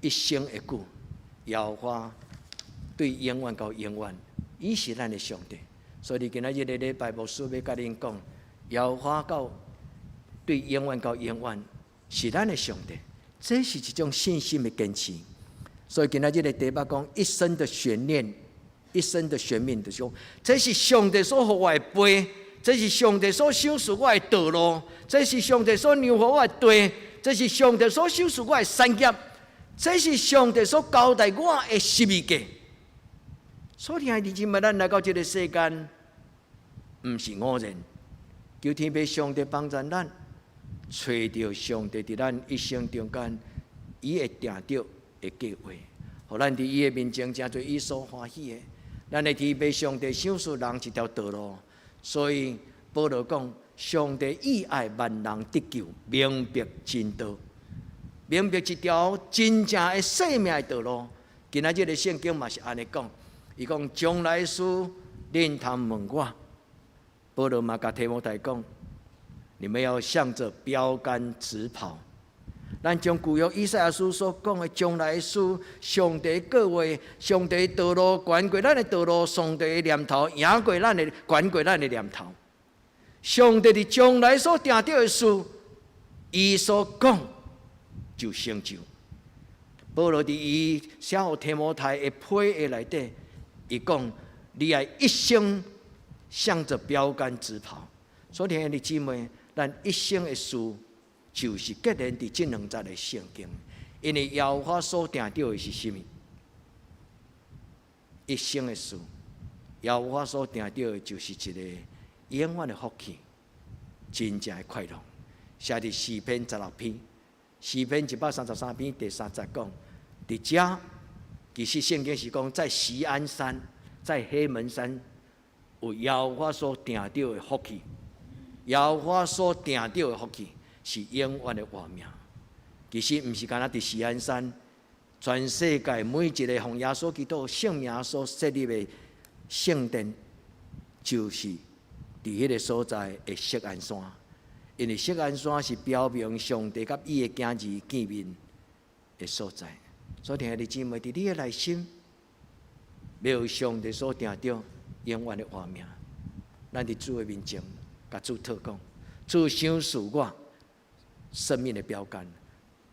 一生會久，耶和華對永遠到永遠，伊是咱的上帝。所以今仔日个禮拜，牧師欲共恁講，耶和華到對永遠到永遠是咱的上帝，這是一種信心的堅持。所以今仔日个題目講一生的懸念，一生的懸命，就是講，這是上帝所予我的杯，這是上帝所賞賜我的道路，這是上帝所讓予我的地，這是上帝所賞賜我的產業，這是上帝所交代我的十字架。所以兄弟姊妹，咱來到這個世間，毋是偶然。求天父上帝幫助咱，揣著上帝佇咱一生中間，伊會定著的計劃，予咱佇伊的面前成做伊所歡喜的。咱的天父上帝賞賜人一條道路，所以保羅講，上帝意愛萬人得救，明白真道，明白一條真正的生命的道路。今仔日的聖經嘛是按呢講，伊講將來事，恁通問我。保羅嘛共提摩太講，你們要向着標杆直跑。咱將舊約以賽亞書所講的將來事，上帝計劃，上帝道路懸過咱的道路，上帝的念頭贏過咱的，懸過咱的念頭。上帝佇將來所定著的事，伊所講就成就。保羅佇伊寫予提摩太的批的內底，伊講：你愛一生向着標杆直跑。所以兄弟姊妹，咱一生的事，就是結連佇這兩節的聖經，因為耶和華所定著的是啥物？一生的事，耶和華所定著的就是一個永遠的福氣，真正的快樂。寫佇詩篇16篇，詩篇133篇第三節講，佇遮其實聖經是講在錫安山，在黑門山，有耶和華所定著的福氣，耶和華所定著的福氣是永遠的活命。其實毋是干焦佇錫安山，全世界每一個奉耶穌基督聖名所設立的聖殿，就是佇彼個所在的錫安山，因為錫安山是標明上帝佮伊的囝兒見面的所在。所以，兄弟姊妹，佇你的內心，欲予上帝所定著永遠的活命。咱佇主的面前，共主禱講，主賞賜我生命的標杆。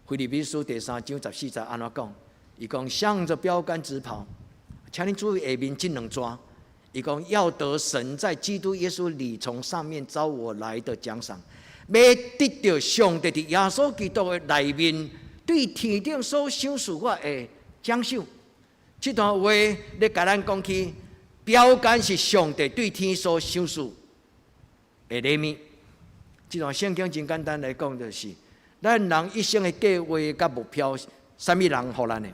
腓立比書第三章十四節按怎講？伊講向著標杆直跑，請恁注意下面這兩段。伊講要得神在基督耶穌裡從上面召我來的獎賞，欲得著上帝佇耶穌基督的內面對天頂所賞賜我的獎賞。這段話咧共咱講起，標杆是上帝對天所賞賜的禮物。這段聖經真簡單來講，就是咱人一生的計劃佮目標，啥物人予咱的？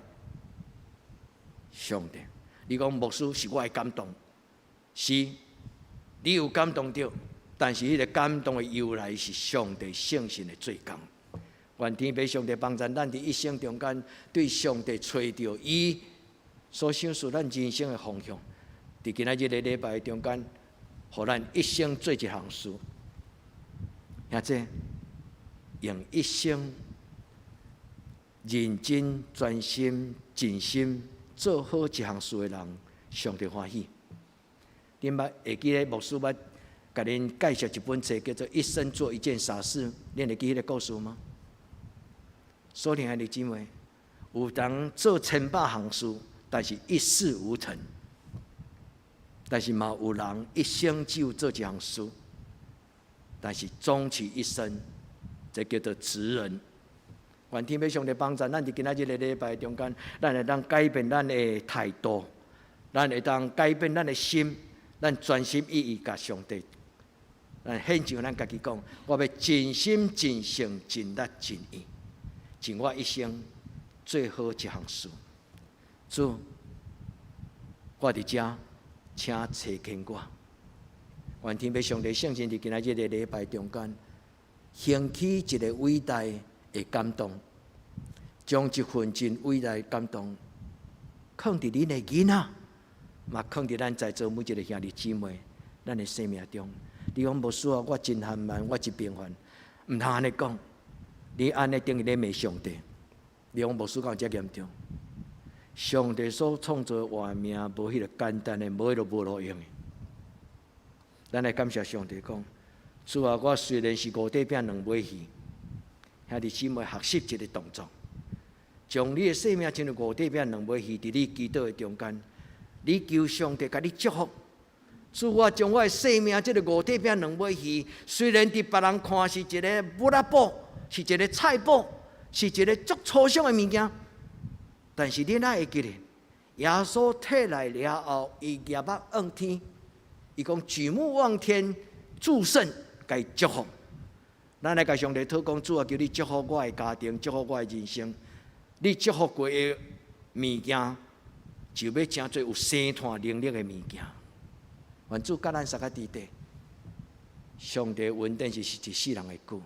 上帝。你講牧師是我的感動，是，你有感動著，但是彼个感動的由來是上帝聖神的做工。願天父上帝幫助咱佇一生中間對上帝揣著伊所賞賜咱人生的方向。佇今仔日的禮拜中間，予咱一生做一項事，兄弟用一生認真、專心、盡心做好一項事的人，上帝歡喜。恁捌會記得牧師捌共恁介紹一本冊，叫做《一生做一件傻事》，恁會記彼个故事嗎？所以兄弟姊妹，有人做千百項事，但是一事無成；但是嘛有人一生只有做一項事，但是終其一生，這叫做職人。願天父上帝幫助咱，佇今仔日的禮拜中間，咱會當改變咱的態度，咱會當改變咱的心，咱專心一意共上帝。咱獻上咱家己講，我欲盡心盡性盡力盡意，盡我一生做好這項事。主，我佇遮，請差遣我。願天父上帝聖神佇今仔日的禮拜中間，興起一個偉大的感動，將這份真偉大的感動，囥佇恁的囡仔，嘛囥佇咱在座每一个兄弟姊妹，咱的生命中。你講牧師啊，我真含慢，我真平凡，毋通按呢講。你按呢等於咧罵上帝。你講牧師敢有遮嚴重？上帝所創造的活命，無彼个簡單的，無彼个無路用的。咱來感謝上帝，講主啊，我雖然是五塊餅兩尾魚，兄弟姊妹學習一个動作，將你的生命親像五塊餅兩尾魚，佇你祈禱的中間，你求上帝共你祝福。主啊，將我的生命這个五塊餅兩尾魚，雖然佇別人看是一个物仔脯，是一个菜脯，是一个足粗俗的物件，但是你哪會記得？耶穌退來了後，伊舉目望天，伊講舉目望天，祝聖，共伊祝福。咱來共上帝禱講，主啊，求你祝福我的家庭，祝福我的人生。你祝福過的物件，就欲成做有生湠能力的物件。願主佮咱相佮佇底，上帝恩典是一世人的久，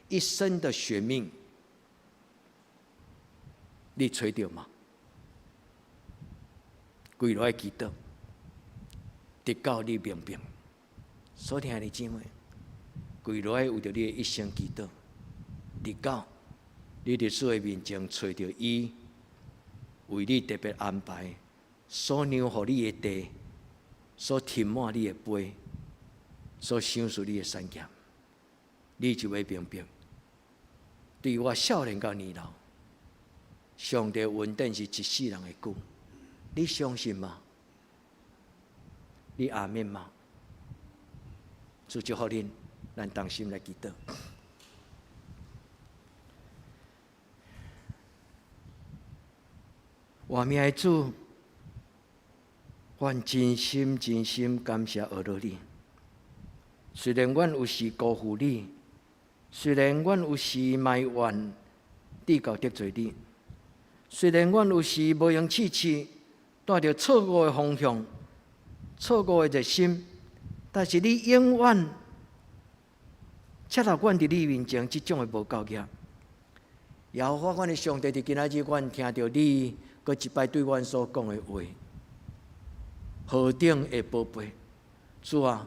一生的選命，你揣著嗎？規路愛祈禱，直到你明白。所以兄弟姊妹，規路愛為著你的一生祈禱，直到你佇主的面前揣著伊為你特別安排所讓予你的地，所盛滿你的杯，所賞賜你的產業，你就會明白。對我少年到年老，上帝恩典是一世人的久，你相信嗎？你阿們嗎？主祝福恁，咱同心來祈禱。活命的主，阮真心真心感謝阿羅你。雖然阮有時辜負你，雖然阮有時埋怨，直到得罪你，雖然阮有時無閒試試，帶著錯誤的方向、錯誤的熱心，但是你永遠接納阮佇你面前這種的無夠額。耶和華阮的上帝，佇今仔日，阮聽著你閣一擺對阮所講的話，何等的寶貝！主啊，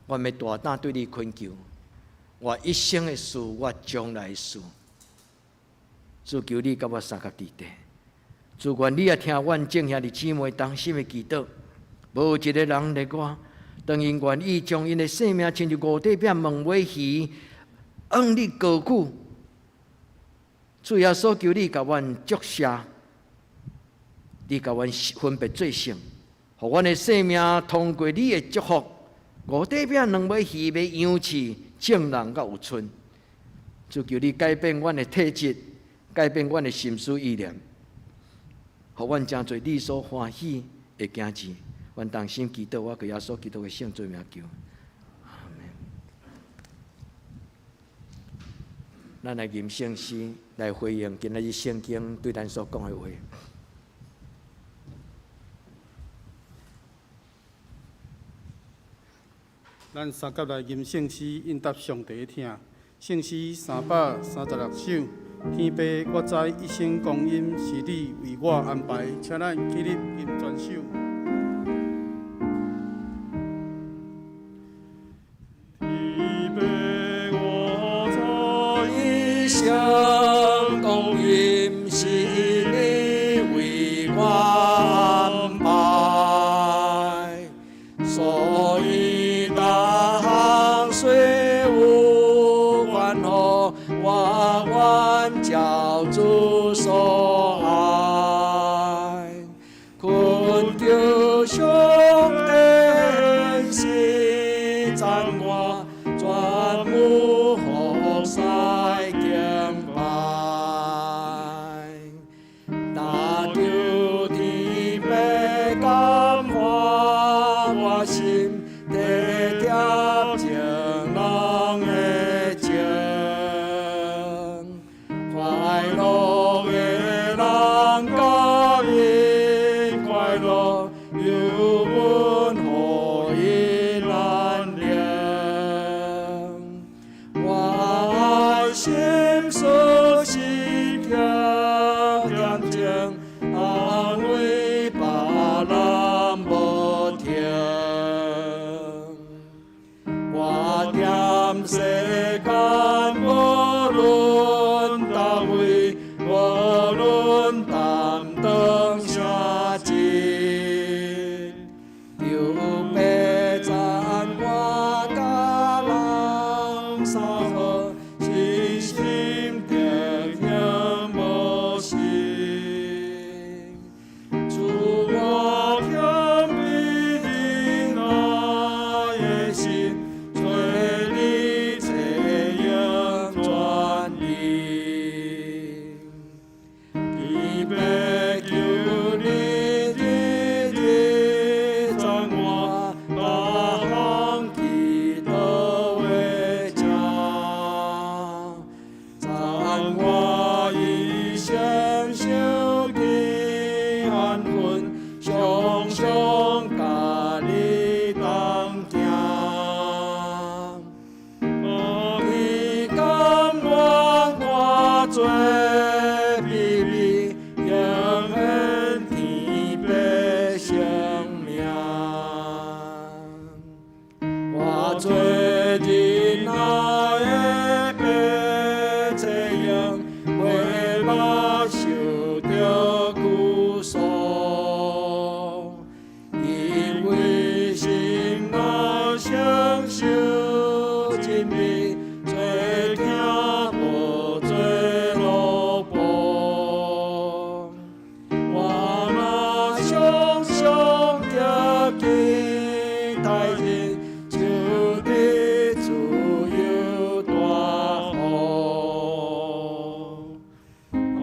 阮欲大膽對你懇求，我一生的事，我將來的事。主求你佮我相佮佇咧。主願你也聽阮眾兄弟姊妹同心的祈禱，無一个人例外。當𪜶願意將𪜶的性命親像五塊餅兩尾魚，向你高舉。主耶穌求你共阮祝謝，你共阮分別做聖，予阮的生命通過你的祝福，五塊餅兩尾魚欲養飼眾人閣有賰。主求你改變阮的體質，改變阮的心思意念，予阮成做你所歡喜的囝兒。阮同心祈禱，我靠耶穌基督的聖尊名求，阿們。咱來吟聖詩來回應今仔日聖經對咱所講的話。咱三佮來吟聖詩，應答上帝的疼。聖詩336首，天父，我知一生光陰是你為我安排，請咱起立吟全首。天父，我知一生光陰是你為我安排，所以逐項雖有關乎，我願照主所愛，懇求上帝顯示讚我，全無服侍敬拜。若求天父感化我心，體貼眾人的情，快樂的人佮𪜶快樂，憂悶予𪜶安寧。我愛心思時刻恬靜，安慰別人無停。我踮世間無論佗位，無論擔當啥職，求父讚我佮人相好，真心德行無失。主我謙卑忍耐的心，揣你冊用專一。天父求你日日讚我，逐項祈禱的聲，讚我一生受盡安分，常常佮你同行。你甘願我做卑微，永遠天父生命。我做仁愛的白冊用，袂捌受著拘束，因為心內承受真理，做囝無做奴僕。我若常常得見待人，就得自由大福。阿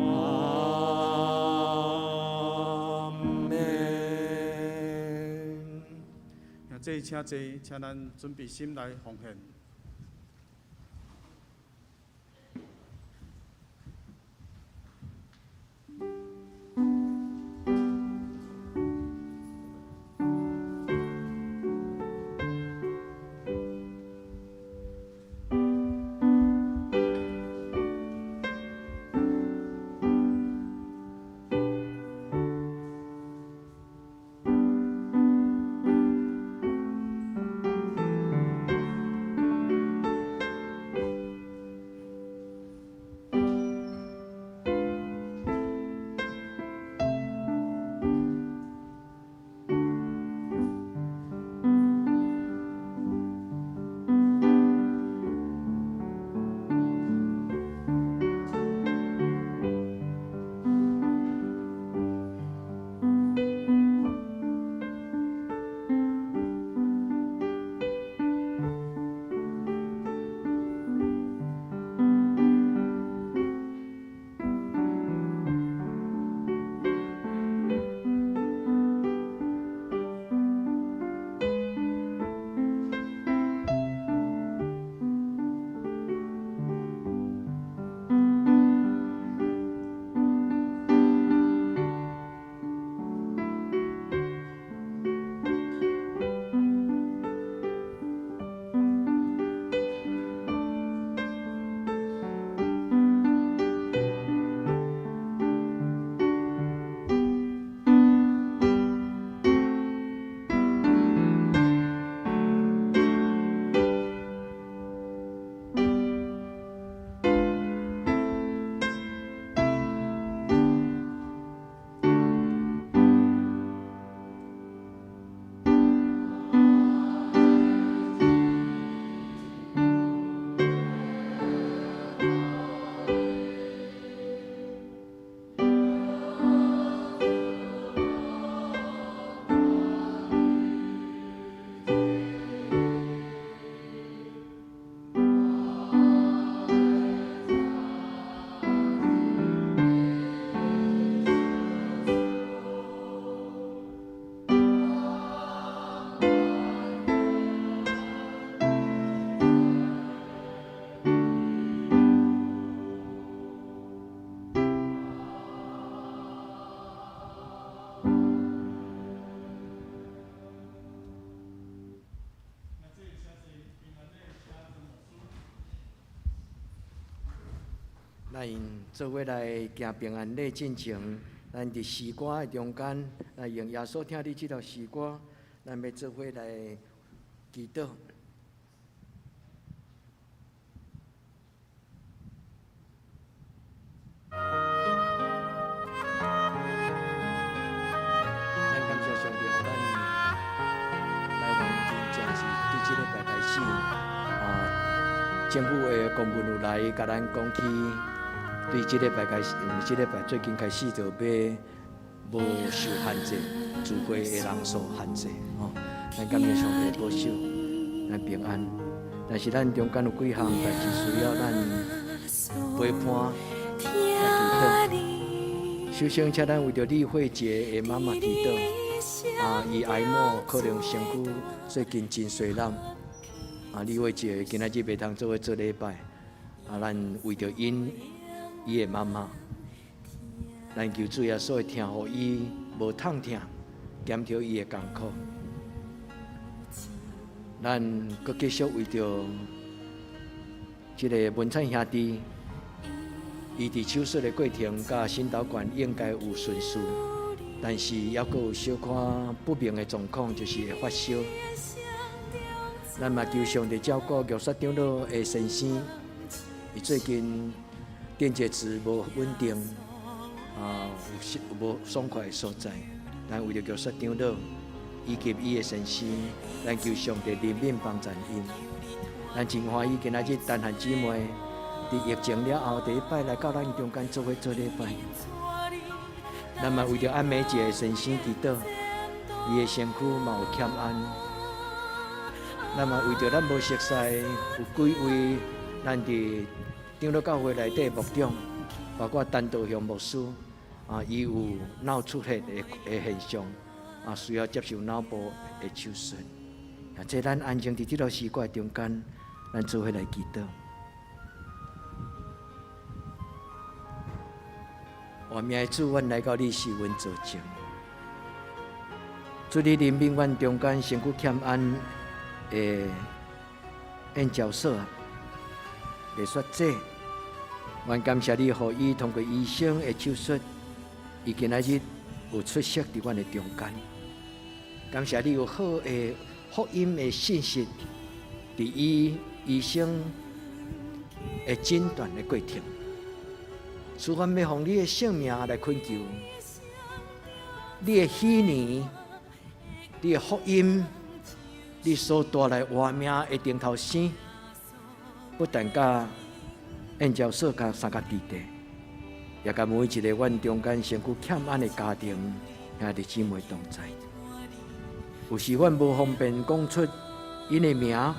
們。這請坐，請咱準備心來奉獻。天咱做伙來行平安禮進前，咱佇詩歌的中間，來用耶穌疼你這條詩歌，咱欲做伙來祈禱。咱感謝上帝，予咱台灣真正是對這禮拜開始，政府的公文有來共咱講起，對這禮拜開始，毋是這禮拜最近開始就欲無受限制，聚會的人數限制，吼。咱感謝上帝保守，咱平安。但是咱中間有幾項代誌需要咱陪伴。來祈禱。首先，請咱為著李慧杰的媽媽祈禱。伊癌末可能身軀最近真衰老。李慧杰今仔日袂通做伙做禮拜。咱為著𪜶伊的媽媽，咱求主耶穌的疼予伊無痛疼，減少伊的艱苦。咱閣繼續為著這个文燦兄弟，伊佇手術的過程佮心導管應該有順序，但是猶閣有小可不明的狀況，就是會發燒。咱嘛求上帝照顧玉雪長老的先生，伊最近電解質無穩定，有無爽快的所在。咱為著玉雪長老以及伊的先生，咱求上帝憐憫幫助𪜶。咱真歡喜今仔日陳漢姊妹佇疫情了後第一擺來到咱中間做伙做禮拜。咱嘛為著阿美姐的先生祈禱，伊的身軀嘛有欠安。咱嘛為著咱無熟似有幾位咱佇長老教會內底牧長，包括陳道雄牧師，伊有腦出血的現象，需要接受腦部的手術。這咱安靜佇這段詩歌中間，咱做伙來祈禱。活命的主，阮來到你是阮做證。主你憐憫阮中間身軀欠安的燕教授啊，袂說這，阮感謝你，予伊通過醫生的手術，伊今仔日有出席佇阮的中間。感謝你有好的福音的信息，佇伊醫生的診斷的過程，主，阮欲奉你的聖名來懇求，你的喜年，你的福音，你所帶來活命的頂頭生，不但佮燕教授佮三个弟弟，也佮每一个阮中間身軀欠安的家庭兄弟姊妹同在。有時阮無方便講出𪜶的名，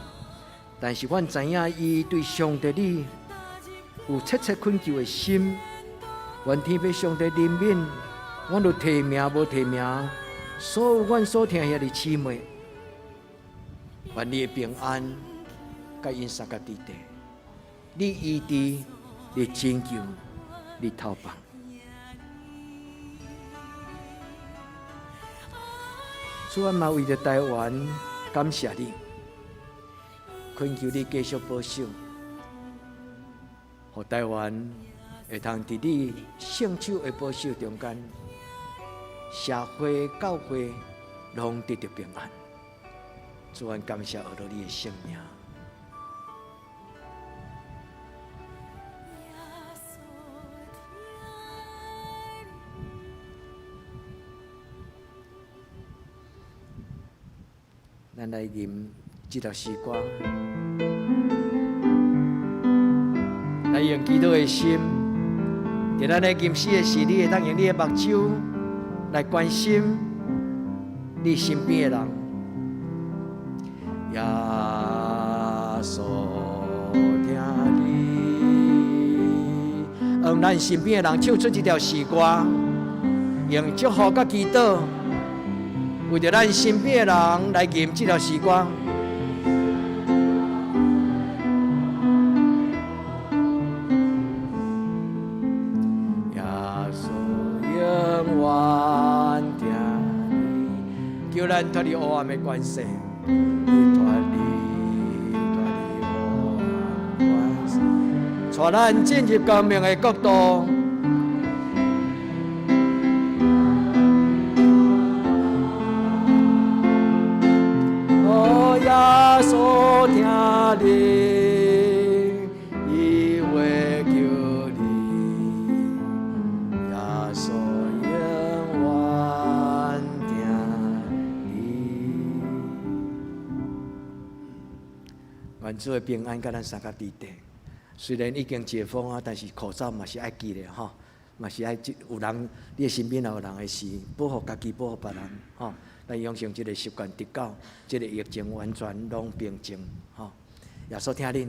但是阮知影伊對上帝你有切切懇求的心。願天父上帝憐憫，阮有提名無提名，所有阮所疼兄弟姊妹，願你的平安佮𪜶三个弟弟，你醫治，你拯救，你透放。主啊，嘛為著台灣感謝你，懇求你繼續保守，予台灣會通佇你聖手的保守中間，社會、教會攏得著平安。主啊，感謝阿羅你的聖名。咱來吟這條詩歌，來用祈禱的心，佇咱咧吟詩的時，你會當用你的目睭來關心你身邊的人。耶穌疼你，用咱身邊的人唱出這條詩歌，用祝福佮祈禱。為著咱身邊的人來吟這條詩歌。耶穌永遠疼你，求咱脫離黑暗的權勢，脫離脫離黑暗權勢，帶咱進入光明的國度。哦，耶穌疼恁，伊會救恁，耶穌永遠疼恁。願主的平安佮咱相佮佇底。雖然已經解封啊，但是口罩嘛是愛記咧吼，嘛是愛有人，你的身邊若有人的時，保護家己，保護別人吼。咱養成這个習慣，直到這个疫情完全攏平靜吼。耶穌疼恁。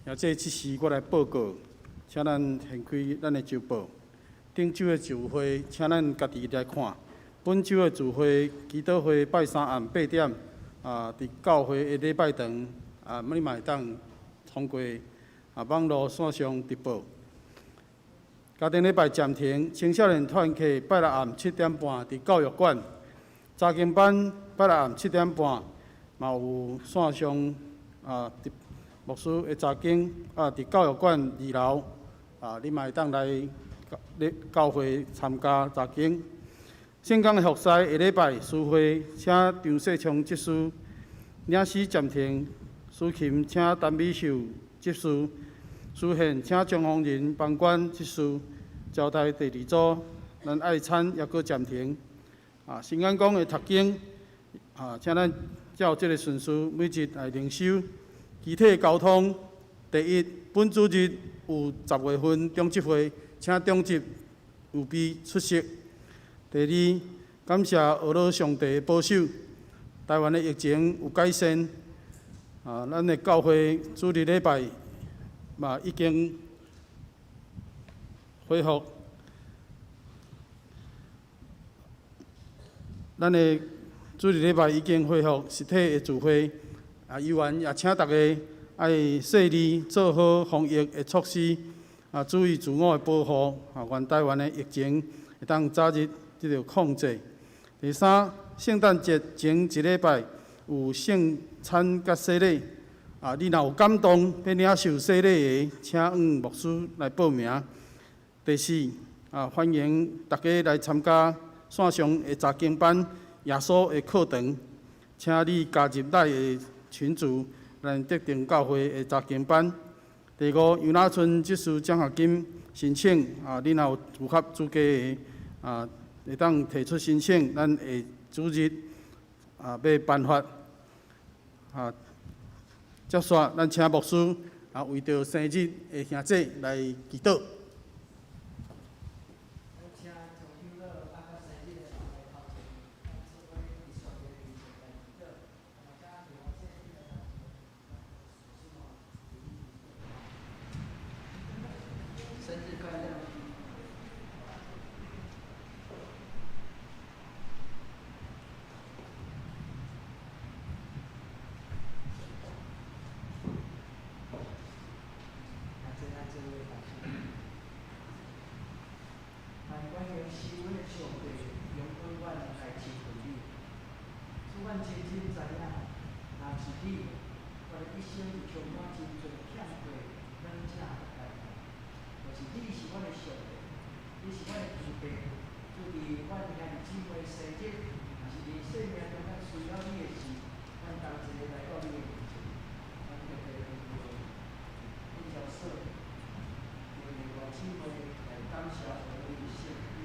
兄弟，這時我來報告，請咱掀開咱的週報。頂週的聚會，請咱家己來看。本週的聚會，祈禱會拜三暗八點，啊，佇教會的禮拜堂，啊，你嘛會當通過啊網路線上直播。家庭禮拜暫停，青少年團契拜六暗7點半佇教育館，查經班拜六暗7點半嘛有線上啊，牧師的查經啊，佇教育館二樓啊，你嘛會當來教會參加查經。聖工的服侍下禮拜司會請張世聰執事，領詩暫停，司琴請陳美秀執事，司獻請張宏仁房管執事，招待第二組，咱愛餐猶閣暫停。啊，新眼光的讀經，啊，請咱照這个順序每日來靈修。肢體交通，第一，本主日有10月份長執會，請長執預備出席。第二，感謝阿羅上帝的保守，台灣的疫情有改善。啊，咱的教會主日禮拜嘛已經恢復。咱的主日禮拜已經恢復實體的聚會，啊，猶原也請大家愛細膩做好防疫的措施，啊，注意自我的保護，啊，願台灣的疫情會當早日得到控制。第三，聖誕節前一禮拜有聖餐佮洗禮，啊，你若有感動欲領受洗禮的，請向牧師來報名。第四，啊，歡迎大家來參加線上的查經班、耶穌的課堂，請你加入咱的群組，咱德定教會的查經班。第五，楊雅春執事獎學金申請，啊，你若有符合資格的，啊，會當提出申請，咱下主日啊欲頒發。啊，接續咱請牧師啊，為著生日的兄弟來祈禱。請張長老啊，佮生日的人來頭前，咱做伙佇上帝面前來祈禱，啊，請劉先生來頭前，生日快樂！啊，這咱做伙來禱。願關榮是阮的上帝，容許阮來親近你。主，阮真真知影，若毋是你，阮的一生是充滿真濟欠缺、軟弱佮艱難。但是你是阮的上帝，你是阮的天父。主，佇阮兄弟姊妹生日，抑是佇生命中間需要你的時，阮同齊來到你的面前，阮特別為著恁條嫂，為阮姊妹來感謝你的聖潔。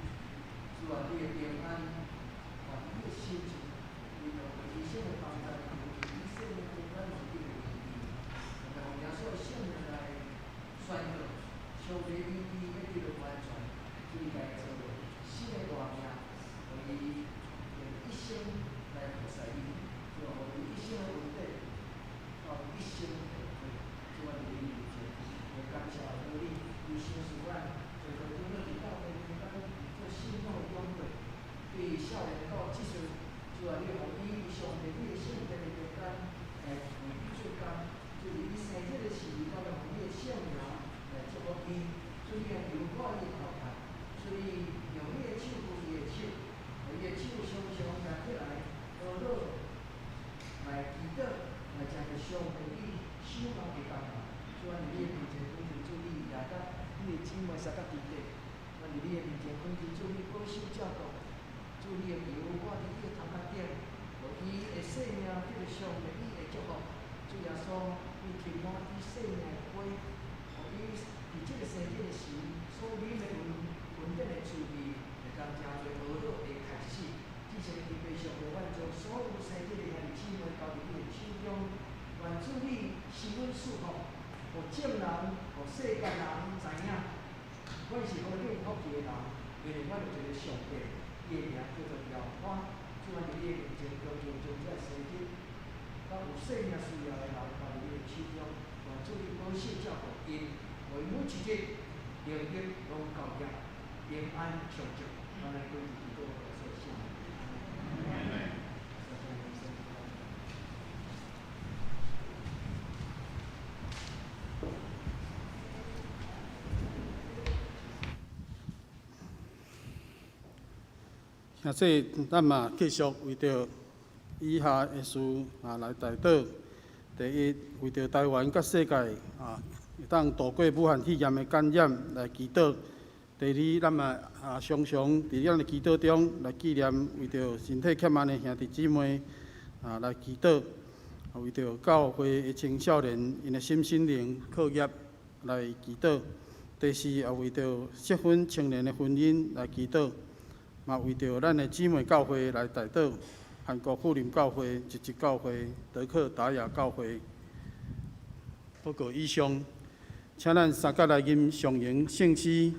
主啊，你的平安，願你的心情，為著醫生的幫助，為生命中咱有你的醫治，特別予耶穌的聖名來宣告，上帝醫治欲得著完全，主伊家己做新的活命，予伊能夠相佮伫咧，阮伫你的面前恳求主你保守照顾，主你的油抹伫伊的头壳顶，予伊的生命得著上帝你的祝福。主耶穌，你充滿伊生命的杯，予伊佇這个生日的時，所啉的恩典的滋味，會當誠濟呵咾的開始。至聖的天父上帝，阮將所有生日的兄弟姊妹交佇你的手中，願主你賜阮賜福，予眾人、予世界人知影，阮是何等福氣的人，因為阮有一个上帝，伊的名叫做耶和華。主，阮佇你的面前，恭敬將這个生日，佮有生命需要的人交佇你的手中，願主你保守照顧𪜶，予𪜶每一日能力攏夠額，平安暢順。咱來歸佇基督耶穌聖名。兄弟，咱嘛繼續為著以下的事來代禱。第一，為著台灣佮世界會當渡過武漢肺炎的感染來祈禱。第二，咱嘛常常佇咱的祈禱中來紀念為著身體欠安的兄弟姊妹來祈禱，為著教會的青少年𪜶的身心靈課業來祈禱。第四，也為著適婚青年的婚姻來祈禱，嘛為著咱的姊妹教會來代禱，韓國富林教會、一一教會、德克達雅教會。報告以上，請咱三佮來吟上榮聖詩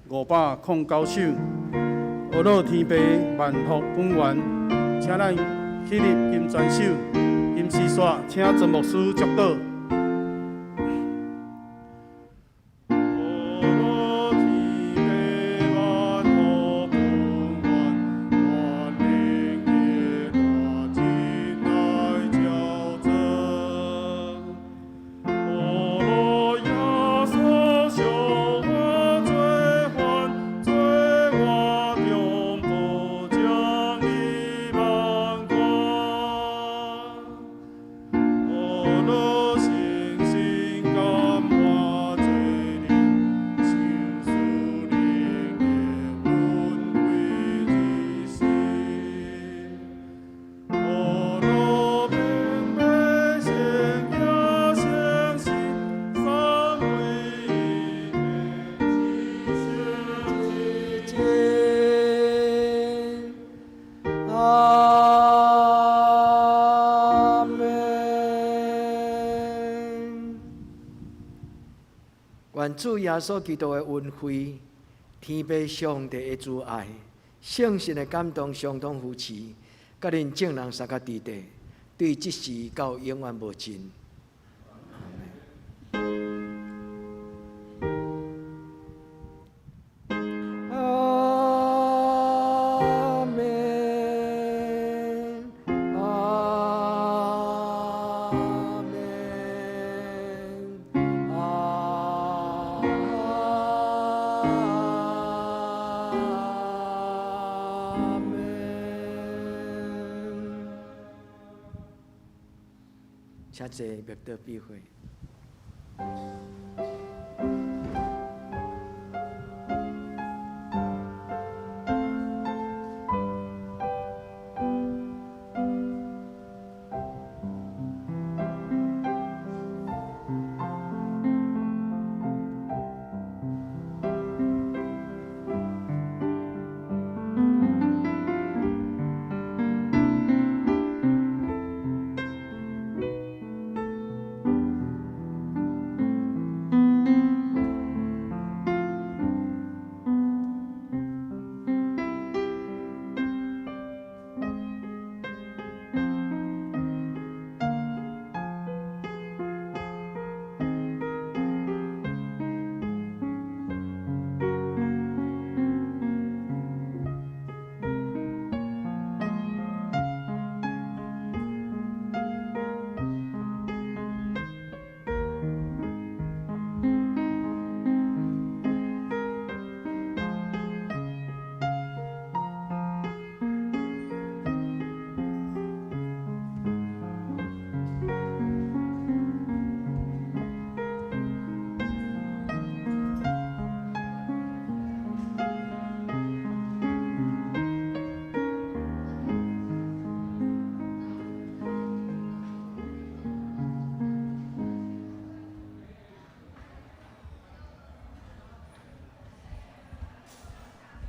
509首，阿樂天父萬福本源，請咱起立金磚手，金絲線，請曾牧師祝禱。阿們。願主耶穌基督的恩惠、天父上帝的慈愛、聖神的感動、相通扶持，佮恁眾人相佮佇咧，對這時到永遠無盡。阿們，阿們，阿們。請坐，默禱閉會。